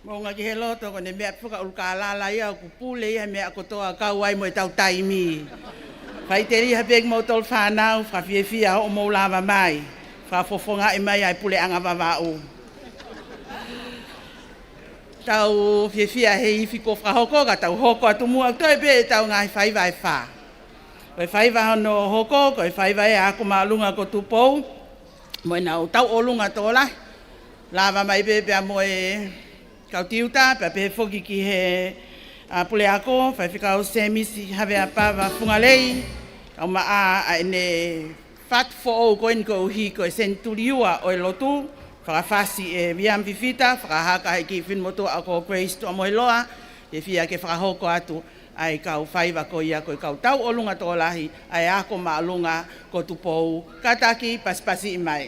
Moʻunga ki he loto, ko ʻene meʻa fakaʻulukālala ia ʻoku pule ia he meʻa kotoa kau ai mo ʻetau taimi. Faʻiteliha pē kimoutolu fānau, fakafiefia hoʻomou lava mai. Fakafofongaʻi mai ʻa e puleʻanga Vavaʻu. Tau fiefia he ifi kuo fakahoko, ka tau hoko atu muʻa ʻo toe pē ʻetau ngaahi faiva ʻe fā. Ko e faiva hono hoko, ko e faiva ʻa e ako māʻolunga ko Tupou, mo ʻenau tauʻolunga tokolahi. Lava mai pē pea mo e kau tiuta, pea pehē foki ki he, ʻa, puleako, Faifekau Semisi Havea Pava Fungalei, kau maʻa ʻa ʻene fatu foʻou ko eni koeʻuhi ko e senituli ua ʻo e lotu, fakafasi ʻe Viam Fifita, fakahaka ʻe he kiʻi finemotuʻa ko Grace Tuʻamoheloa, fiefia ke fakahoko atu ʻa e kau faiva ko ia ko e kau tauʻolunga tokolahi ʻa e ako māʻolunga ko Tupou. Kātaki, pasipasiʻi mai.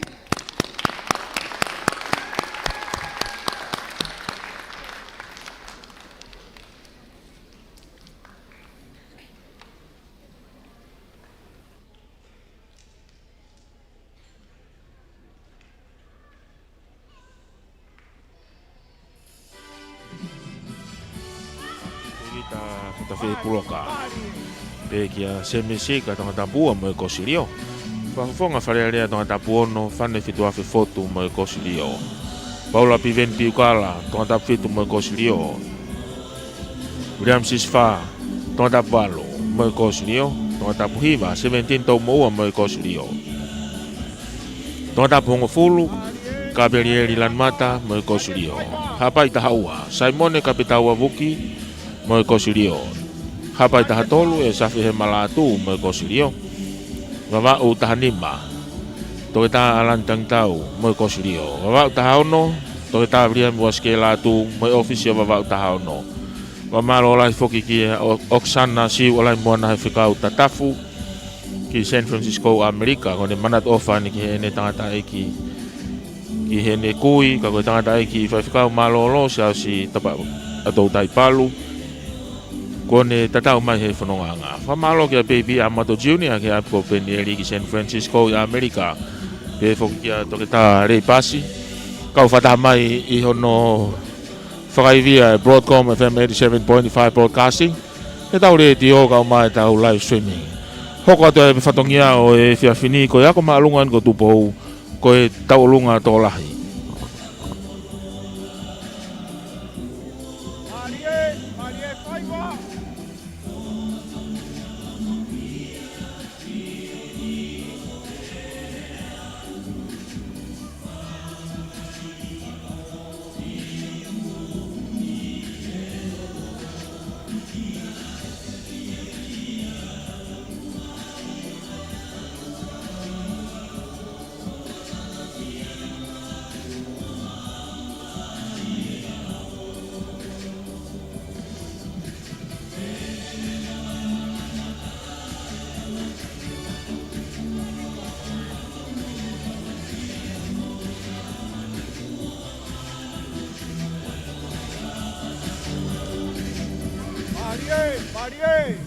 Kita, kita fie puloka. Pea kia Semisi ka Tongatapu ua mo e Kosilio. Fakafofonga Fale Alea Tongatapu ono, Fane Fituafe Fotu mo e Kosilio. Paula Piveni Piukala, Tongatapu fitu mo e Kosilio. William Sisifa, Tongatapu valu mo e Kosilio. Tongatapu hiva, Seventeen Toumoua mo e Kosilio. Tongatapu hongofulu, Kapelieli Lanumata mo e Kosilio. Haʻapai taha ua, Saimone Kapitaua Vuki mo e Kosilio. Haʻapai taha tolu, ʻEsafi Hema Lātū mo e Kosilio. Vavaʻu taha nima, Toketā Alani Tangitau mo e Kosilio. Vavaʻu taha ono, Toketā Viliami Uasikē Lātū mo e ʻōfisi ʻo Vavaʻu taha ono. Fakamālō lahi foki kia ʻOkesana Siuʻalaimoana he fekau tatafu ki San Francisco ʻAmelika, ko ʻene manatu ʻofa eni ki heʻene tangataʻeiki, ki heʻene kui, ka ko e tangataʻeiki faifekau mālōlō Siaosi Tapatoutai Palu, kuo ne tatau mai he fonongaʻanga. Fakamālō kia Baby Amato Junior ki he ʻapi ko Penieli ki San Francisco ʻi ʻAmelika, pehē foki kia Toketā Leipasi, kau fakataha mai ʻi hono fakaivia e Broadcom F M eighty-seven point five Broadcasting, ʻetau letiō kau mai ʻetau live streaming. Hoko atu e fatongia ʻo e efiafi ni ko e ako māʻolunga eni ko Tupou, ko e tauʻolunga tokolahi. Mālie, mālie.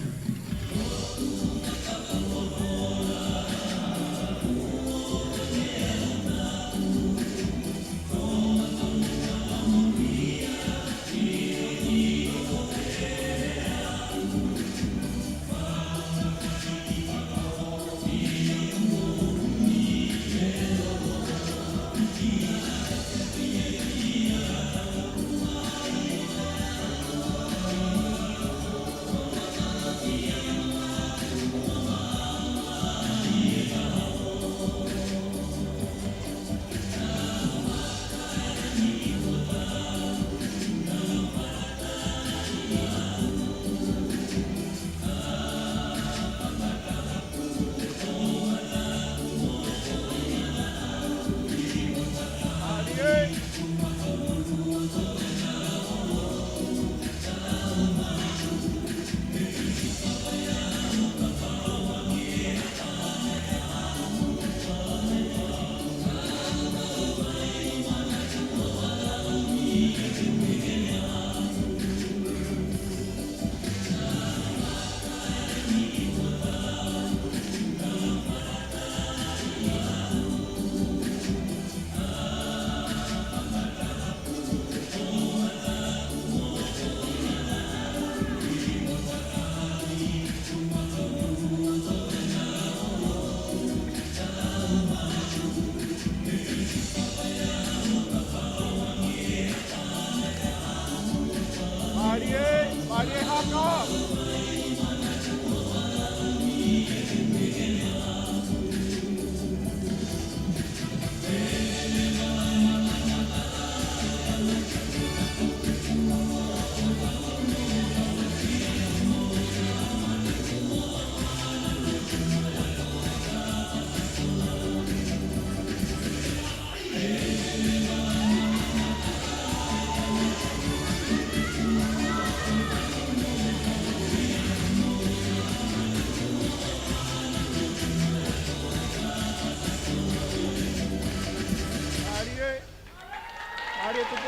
Mui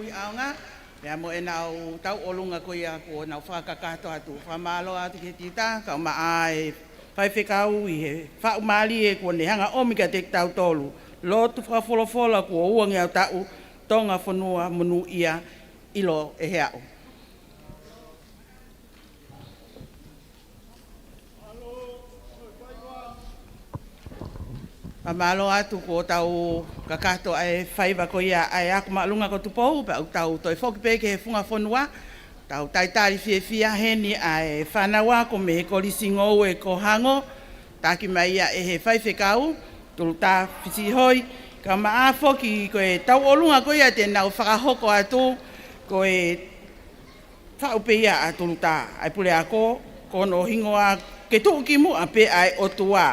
ʻaonga, pea mo ʻenau tauʻolunga ko ia kuo nau fakakakato atu. Fakamālō atu ki he tiuta, kae ʻumaʻā e faifekau ʻi he faʻu mālie kuo ne hanga ʻomi kiate kitautolu. Lotu fakafolofola kuo uangeau taʻu, Tonga fonua monūʻia, ʻilo ʻe he aʻu. Fakamālō atu kuo tau kakato ʻa e faiva ko ia ʻa e ako māʻolunga ko Tupou, pea ʻoku tau toe foki pē ki he funga fonua. Tau talitali fiefia heni ʻa e fānau ako mei he Kolisi Ngoue ko Hango, taki mai ia ʻe he faifekau, Tuluta Fisihoi, kae ʻumaʻā foki ko e tauʻolunga ko ia te nau fakahoko atu, ko e faʻu pē ia ʻa Tuluta, ʻa e puleako, ko hono hingoa Ke Tuʻukimuʻa Pē ʻa e ʻOtua.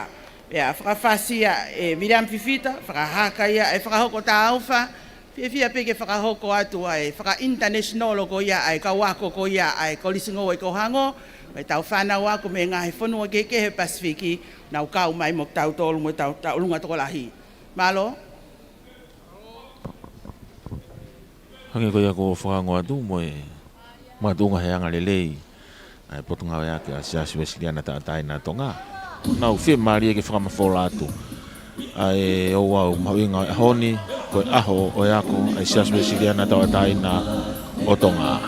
Pea fakafasi ia ʻe Viliami Fifita, fakahaka ia ʻa e fakahoko tāufa, fiefia pē ke fakahoko atu ʻa e faka-international ko ia ʻa e kau ako ko ia ʻa e Kolisi Ngoue ko Hango, mo ʻetau fānau ako mei he ngaahi fonua kehekehe Pasifiki, nau kau mai mo kitautolu mo ʻetau tauʻolunga tokolahi. Mālō. Hangē ko ia kuo fakaongo atu mo e makatuʻunga he anga lelei ʻa e Potungāue Ako ʻa e Siasi Uēsiliana Tauʻatāina ʻo Tonga, nau fiemālie ke fakamafola atu ʻa e ouau mahuʻinga ʻo e ʻaho ni, ko e ʻaho ʻo e ako ʻa e Siasi Uēsiliana Tauʻatāina ʻo Tonga.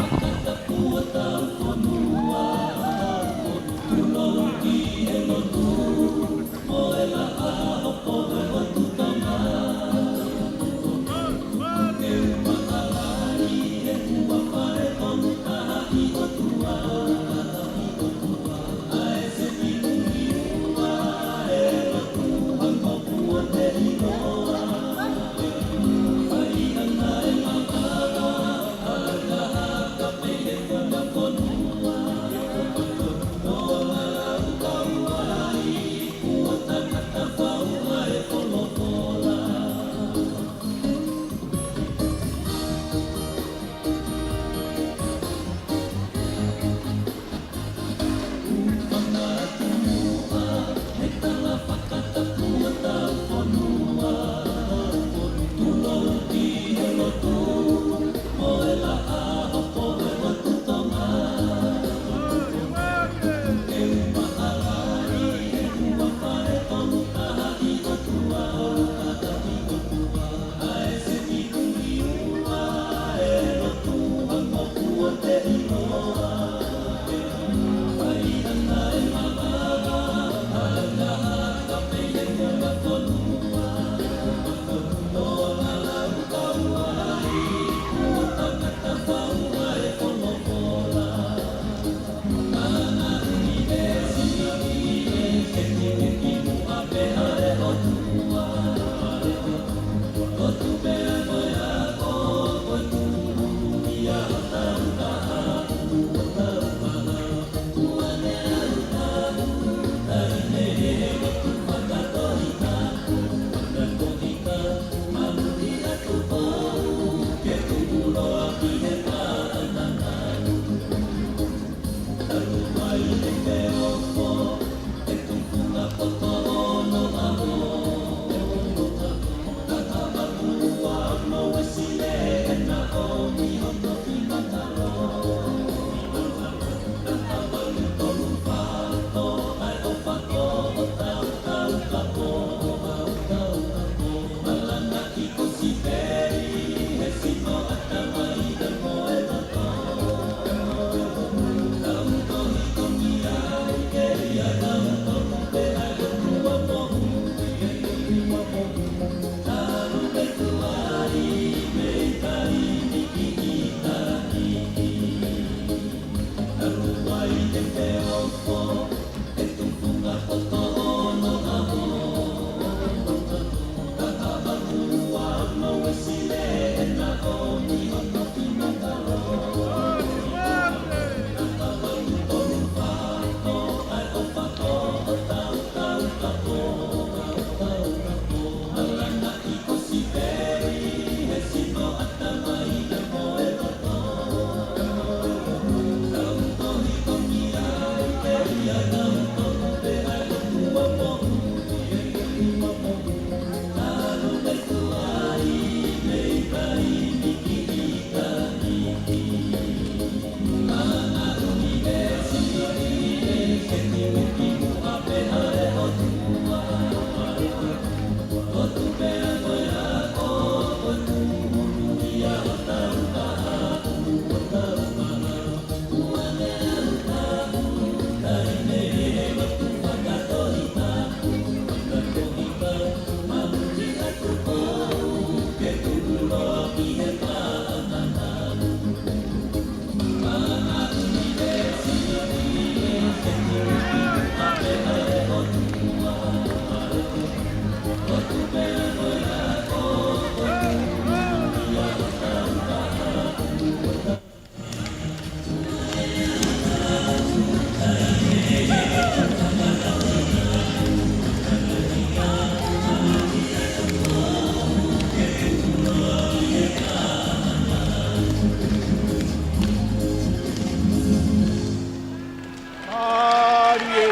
Mālie,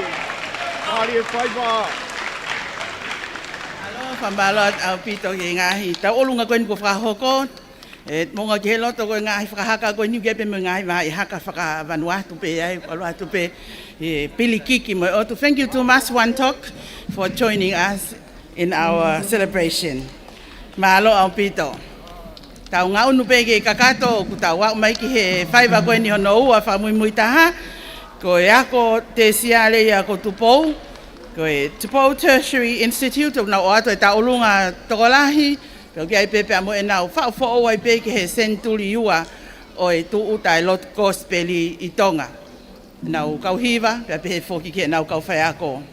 mālie faiva. Mālō, fakamālō ʻaupito ki he ngaahi tauʻolunga ko eni kuo fakahoko. ʻE, moʻunga ki he loto ko e ngaahi fakahaka ko eni ʻoku ʻi ai pē mo e ngaahi vahaʻa haka fakavanuatu pē ai, ʻalu atu pē, ʻe, pilikiki mo e ʻotu. Thank you too much, Wantok, for joining us in our celebration. Mālō ʻaupito. Tau ngaʻunu pē ke kakato, kuo tau aʻu mai ki he faiva ko eni hono ua fakamuimui taha. Ko e ako tēsiale ia ko Tupou. Ko e Tupou Tertiary Institute, ʻoku nau ʻoatu e tauʻolunga tokolahi. Pea ʻoku ʻi ai pē pea mo ʻenau faʻu foʻou ai pē ki he senituli ua ʻo e tūʻuta e lotu kosipeli ʻi Tonga. Nau kau hiva, pea pehē foki ki heʻenau kau faiako.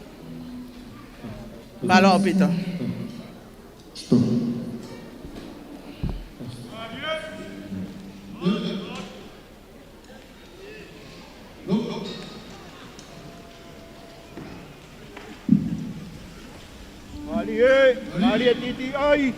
Mālō ʻaupito. Mālie, mālie titi ai.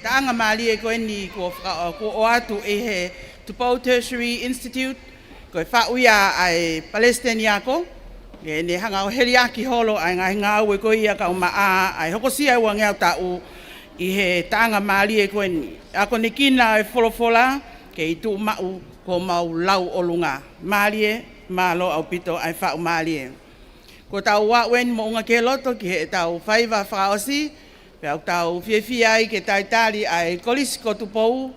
Taʻanga mālie ko eni kuo faka-, kuo ʻoatu ʻe he Tupou Tertiary Institute, ko e faʻu ia ʻa e palesiteni ako, ke ne hanga ʻo heliaki holo ʻa e ngaahi ngāue ko ia kae ʻumaʻā ʻa e hokosia ʻa e uangeau taʻu ʻi he taʻanga mālie ko eni. Akonekina ʻa e folofola, kei tuʻu maʻu ko homau lau ʻolunga. Mālie, mālō ʻaupito ʻa e faʻu mālie. Kuo tau aʻu eni moʻunga ki he loto ki heʻetau faiva fakaʻosi, pea ʻoku tau fiefia ai ke talitali ʻa e Kolisi ko Tupou,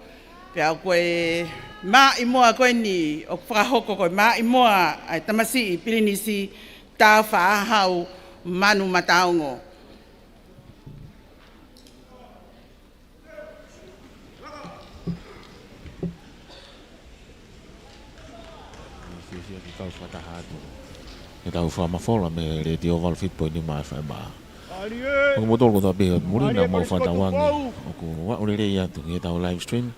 pea ko e maʻimoa ko eni ʻoku fakahoko ko e maʻimoa ʻa e tamasiʻi pilinisi Tāufaʻāhau Manumataongo. Fiefia ke kau fakataha atu ʻetau fakamafola mei he Letiō valu fitu poini nima F M. ʻOku mou tolu kotoa pē ʻi ʻOtu Muli, naʻa mou fakatauange ʻoku aʻu lelei atu ki heʻetau live stream,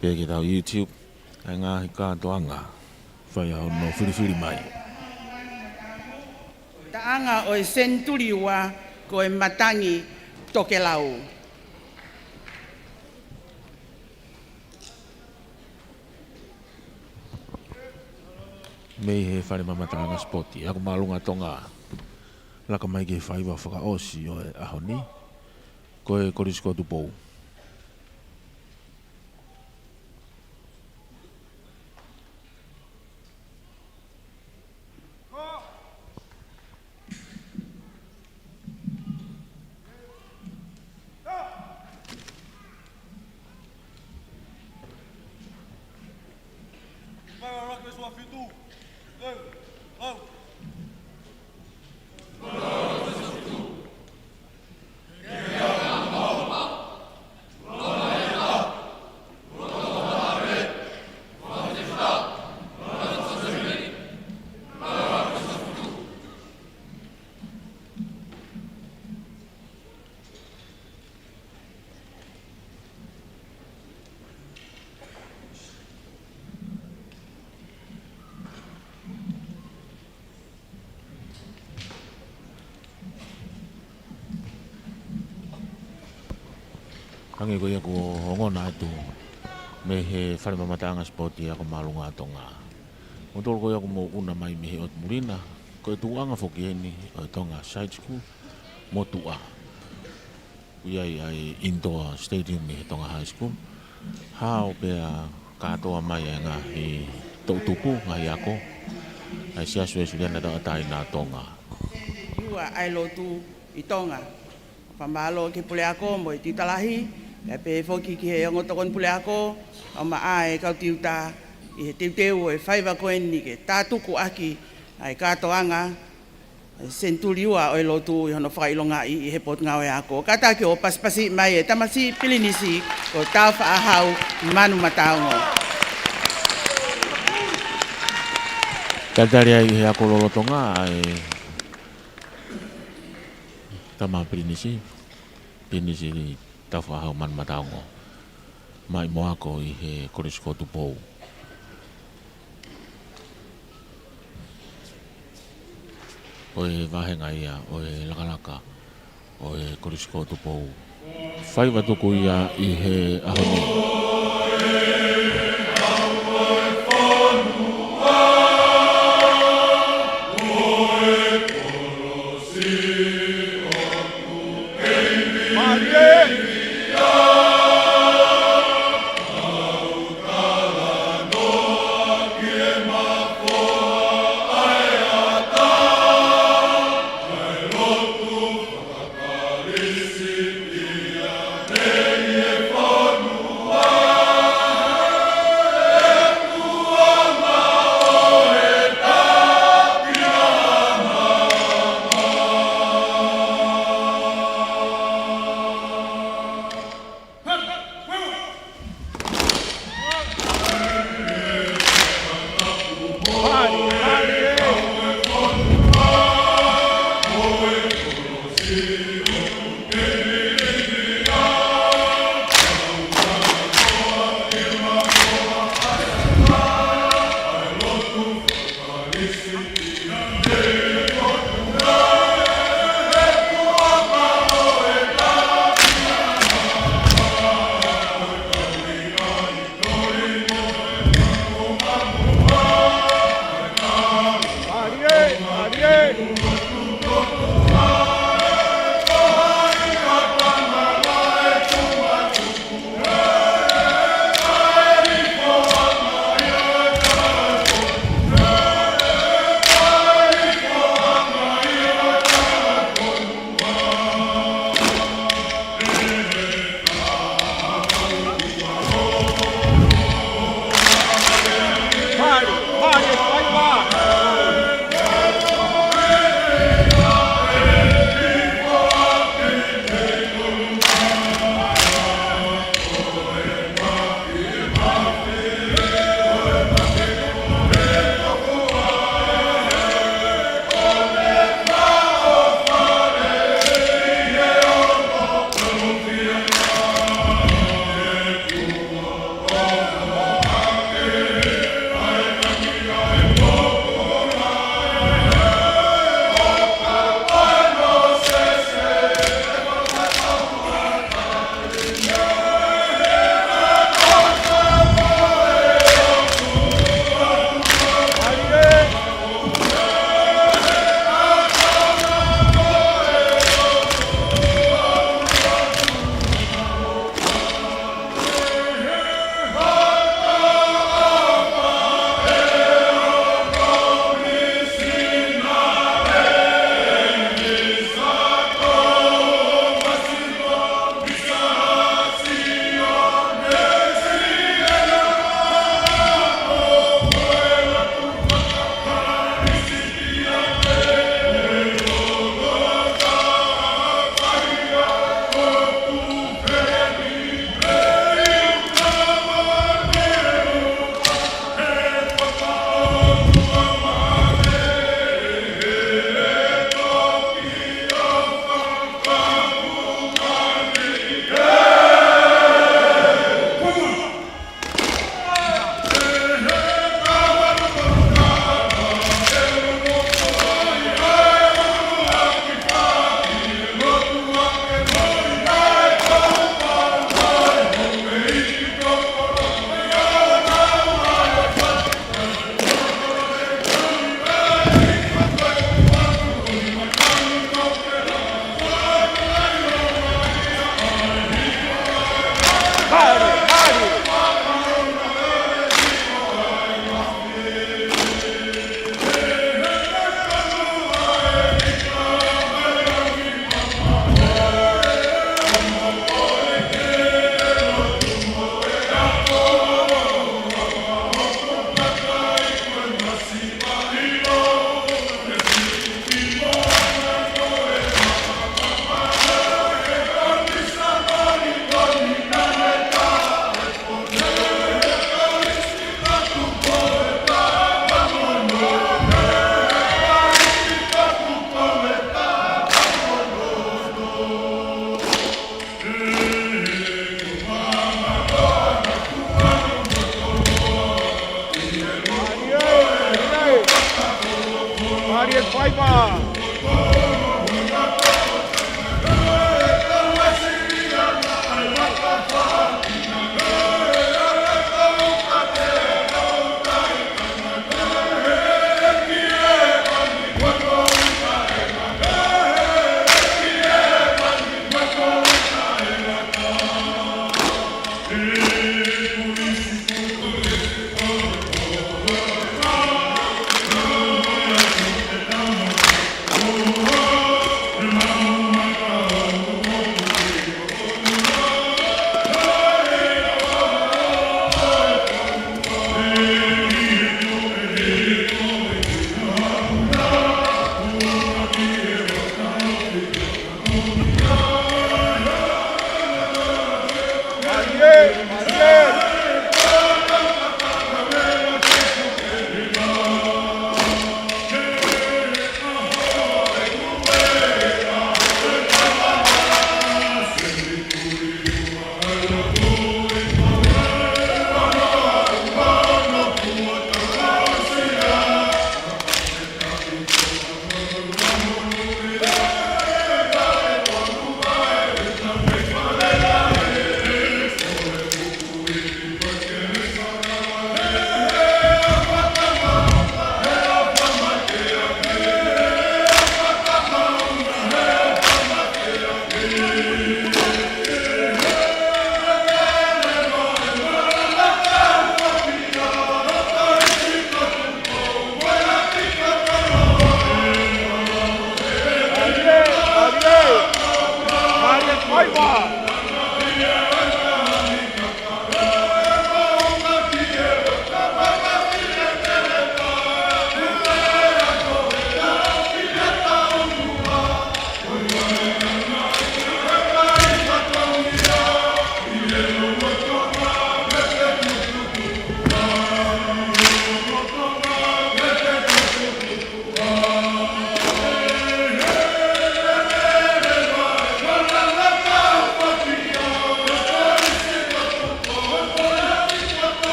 pea ki heʻetau YouTube, ʻa e ngaahi kātoanga fai ʻa hono filifili mai. Taʻanga ʻo e Senituli Ua, ko e matangi tokelau. Mei he Fale Mamaʻopoʻopo Sipoti, Ako Māʻolunga Tonga. Laka mai ki he faiva fakaʻosi ʻo e ʻaho ni, ko e Kolisi ko Tupou. Hangē ko ia kuo ongona atu mei he Fale Mamaʻopoʻopo Sipoti Ako Māʻolunga Tonga. Mou tolu ko ia kuo mou ʻuna mai mei he ʻOtu Muli na, ko e tuʻunga foki eni ʻo e Tonga Side School, motuʻa. ʻOku ʻi ai ʻa e indoor stadium ʻi he Tonga High School. Hao pea kātoa mai ʻa e ngaahi toʻutupu, ngaahi ako ʻa e Siasi Uēsiliana Tauʻatāina ʻo Tonga. Ua ʻa e lotu ʻi Tonga. Fakamālō ki he puleako mo e tiuta lahi, pea pehē foki ki he ongo tokoni puleako, ʻumaʻā e kau tiuta ʻi he teuteu ʻo e faiva ko eni ke tātuku ʻaki ʻa e kātoanga Senituli Ua ʻo e lotu ʻi hono fakaʻilongaʻi ʻi he Potungāue Ako. Kātaki ʻo pasipasi mai e tamasiʻi pilinisi ko Tāufaʻāhau Manumataongo. Talitali ai ʻi he ako lolotonga ʻa e tama pilinisi, Pilinisi Tāufaʻāhau Manumataongo. Maʻimoa ako ʻi he Kolisi ko Tupou. Ko e vāhenga ia ʻo e lakalaka ʻo e Kolisi ko Tupou. Faiva tuku ia ʻi he ʻaho ni.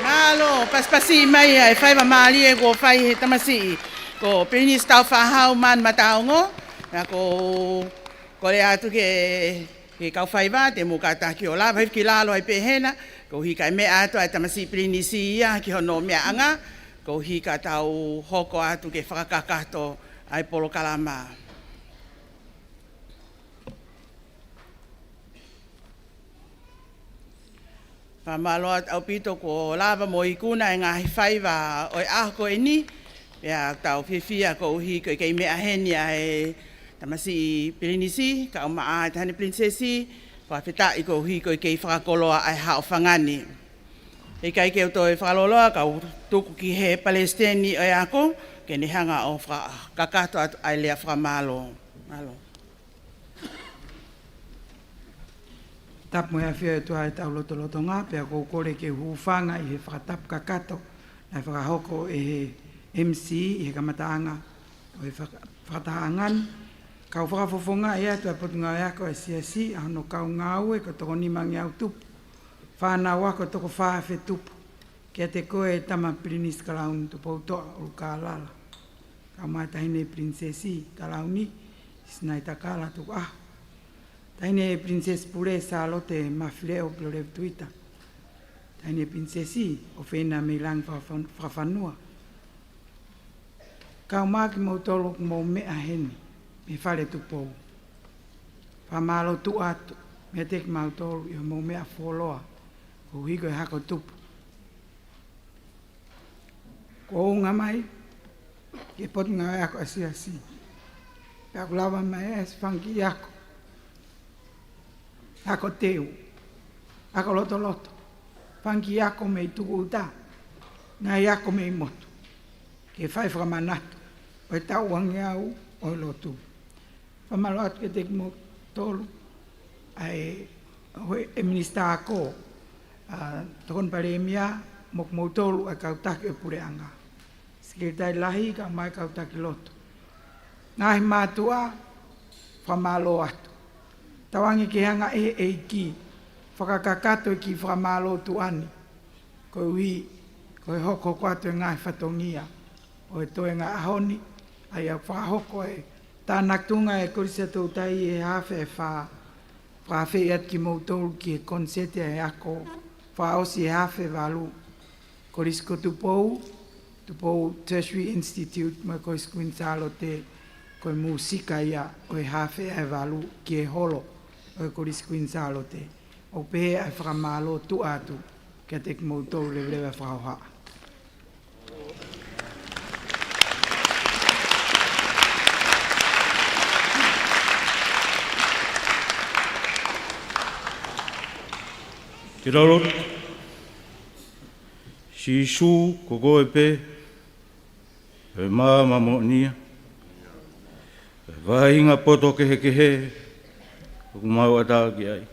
Mālō, pasipasi mai ʻa e faiva mālie kuo fai he tamasiʻi ko Pilinisi Tāufaʻāhau Manuʻa Mataongo. Naʻa ko kole atu ke, ke kau faiva, te mou kātaki ʻo lava hifo ki lalo ai pē hena, koeʻuhi kae meʻa atu ʻa e tamasiʻi pilinisi ia ki hono meʻaʻanga, koeʻuhi ka tau hoko atu ke fakakakato ʻa e polokalama. Fakamālō atu ʻaupito kuo lava mo ikuna e ngaahi faiva ʻo e ʻaho ko eni. Pea tau fiefia koeʻuhi ko e kei meʻa heni ʻa e tamasiʻi pilinisi, kae ʻumaʻā ʻa e taʻahine pilinisesi, fakafetaʻi koeʻuhi ko e kei fakakoloa ʻa e haʻofanga ni. ʻIkai ke u toe fakalōloa, kau tuku ki he palesiteni ʻo e ako, ke ne hanga ʻo fakakakato atu ʻa e lea fakamālō. Mālō. Tapu mo e ʻafio ʻa e ʻOtua ʻi hotau lotolotonga, pea ʻoku ou kole ke u hūfanga ʻi he fakatapu kakato naʻe fakahoko ʻe he M C ʻi he kamataʻanga ʻo e faka-, fakatahaʻanga ni. Kau fakafofongaʻi atu ʻa e Potungāue Ako ʻa e Siasi, ʻa hono kau ngāue ko e toko nimangeau tupu, fānau ako toko fā afe tupu, kiate koe Tama Pilinisi Kalauni Tupoutoʻa ʻUlukālala, kae ʻumaʻā Taʻahine Pilinisesi Kalauni Sinaitakala Tukuʻaho, Taʻahine Pilinisesi Pule Sālote Mafileʻo Pilolevu Tuita, Taʻahine Pilinisesi ʻOfeina Meilangi Fakafan-, Fakafanua, kae ʻumaʻā kimoutolu ʻoku mou meʻa heni mei Fale Tupou. Fakamālō tuʻu atu meiate kimautolu ʻi hoʻomou meʻa fuoloa koeʻuhi ko e hako tupu. Kuo u ʻunga mai ki he Potungāue Ako ʻa e Siasi, pea ʻoku lava mai ʻa e siʻi fanga kiʻi ako, ako teu, ako lotoloto, Fanga kiʻi ako mei Tukuʻuta, ngaahi ako mei motu, ke fai fakamanatu ʻo e taʻu uangeau ʻo e lotu. Fakamālō atu kiate kimoutolu ʻa e, ʻa e Minisitā Ako, ʻa Tokoni Palēmia, mo kimoutolu ʻa e kau taki ʻo e puleʻanga. Sekelitali Lahi kae ʻumaʻā e kau taki lotu. Ngaahi mātuʻa, fakamālō atu. Tauange ke hanga ʻe he ʻEiki ʻo fakakakato e kiʻi fakamālō tuʻa ni, koeʻuhi ko e hokohoko atu e ngaahi fatongia ʻo e toenga ʻaho ni, ʻa ia ʻoku fakahoko e tānaki tuʻunga ʻa e Kolisi ʻa Toutai ʻi he hafe ʻe fā, fakaafeʻi atu kimoutolu ki he koniseti ʻa e ako fakaʻosi ʻi he hafe ʻe valu. Kolisi ko Tupou, Tupou Tertiary Institute mo e Kolisi Kuini Sālote, ko e mūsika ia ʻo e hafe ʻe valu ki he holo ʻo e Kolisi Kuini Sālote. ʻOku pehē ʻa e fakamālō tuʻa atu kiate kimoutolu, leveleva e fakahohaʻa. Ke tau lotu. Sīsū, ko koe pē ʻa e maama moʻoni ia, ʻa e vaʻinga poto kehekehe ʻoku mau ʻatā ki ai.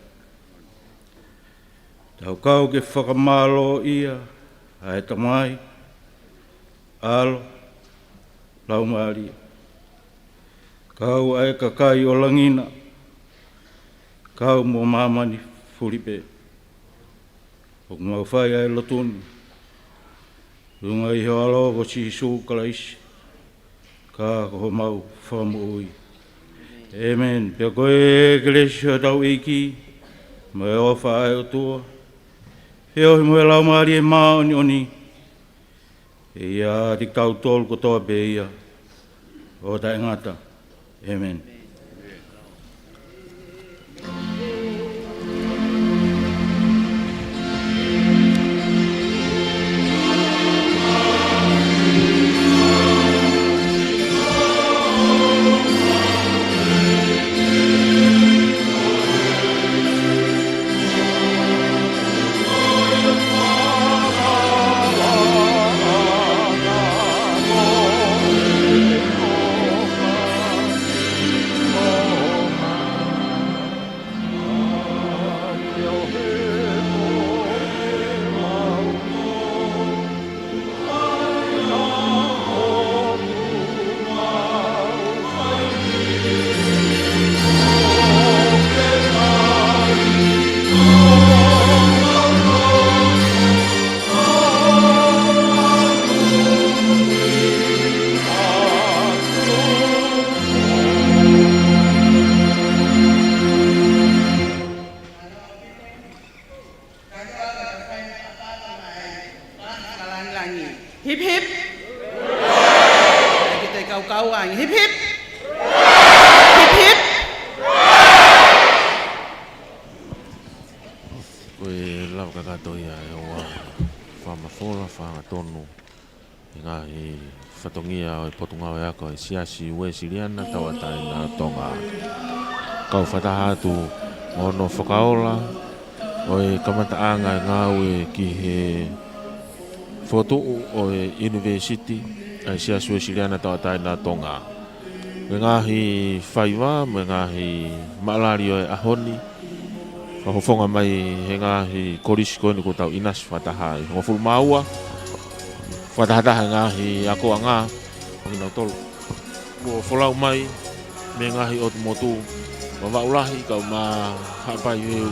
Tau kau ke fakamālōʻia ʻa e Tamai, ʻAlo, Laumālie. Kau ʻa e kakai ʻo langi na, kau mo māmani fuli pē. ʻOku mau fai ʻa e lotu ni ʻi he huafa ʻo ho ʻAlo ko Sīsū Kalaisi, ka ko homau Fakamoʻui. ʻĒmeni. Pea ko e kelesi ʻa hotau ʻEiki, mo e ʻofa ʻa e ʻOtua, feohi mo e Laumālie Māʻoniʻoni, ʻe ʻiate kitautolu kotoa pē ia ʻo taʻengata. ʻĒmeni. Hip hip. Kita kau-kau ange. Hip hip. Hip hip. Ko e lava kakato ia ʻe ʻOua Fakamafola, fakahangatonu ʻi he ngaahi fatongia ʻo e Potungāue Ako ʻa e Siasi Uēsiliana Tauʻatāina ʻo Tonga. Kau fakataha atu mo hono fakaola ʻo e kamataʻanga e ngāue ki he fokotuʻu ʻo e ʻUnivēsiti ʻa e Siasi Uēsiliana Tauʻatāina ʻo Tonga. Mo e ngaahi faiva, mo e ngaahi maʻalali ʻo e ʻaho ni, fakafofonga mai he ngaahi kolisi ko eni kuo tau ʻinasi fakataha ai. Hongofulu mā ua, fakatahataha e ngaahi akoʻanga ʻo kinautolu kuo folau mai mei he ngaahi ʻotu motu Vavaʻu Lahi, kaeʻumaʻā Haʻapai Veu,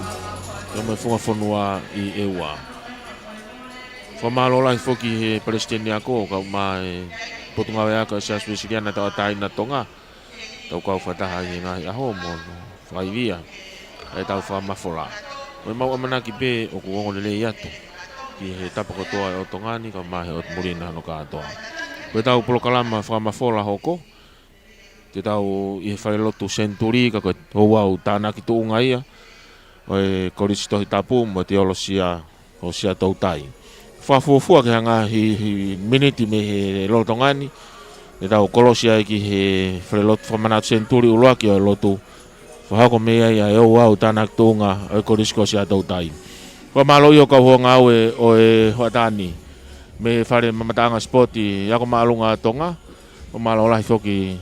kaeʻumaʻā e funga fonua ʻi ʻEua. Fakamālō lahi foki he Palesiteni Ako, kaeʻumaʻā e Potungāue Ako ʻa e Siasi Uēsiliana Tauʻatāina ʻo Tonga, tau kau fakataha ʻi he ngaahi ʻaho mo hono fakaivia ʻa ʻetau fakamafola. Ko ʻemau ʻamanaki pē ʻoku ongo lelei atu ki he tapa kotoa ʻo Tonga ni, kaeʻumaʻā e ʻotu muli na hono kātoa. Ko ʻetau polokalama fakamafola hoko, te tau ʻi he falelotu Senituli, ka ko e ouau tānaki tuʻunga ia ʻo e Kolisi Tohi Tapu mo e Teolosia ʻo Siaʻatoutai. Fakafuofua ki he ngaahi miniti mei he lolotonga ni, te tau kolosi ai ki he falelotu fakamanatu Senituli ʻuluaki ʻo e lotu, fakahoko mei ai ʻa e ouau tānaki tuʻunga ʻo e Kolisi ko Siaʻatoutai. Fakamālō ʻi he kau hoa ngāue ʻo e hoʻatā ni mei he Fale Mamataʻanga Sipoti Ako Māʻolunga ʻa Tonga. Fakamālō lahi foki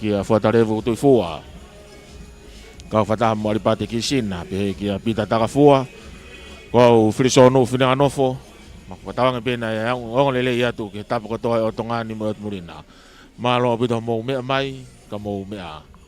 kia Fuata Levu Tuifua, kau fakataha mo ʻAlipate Kisina, pehē kia Pita Takafua, ko au Filisonu Fineʻanofo, ʻoku ou tauange pē naʻe ongo, ongo lelei atu ki he tapa kotoa ʻo Tonga ni mo e ʻOtu Muli na. Mālō ʻaupito hoʻomou meʻa mai, ka mou meʻa ā.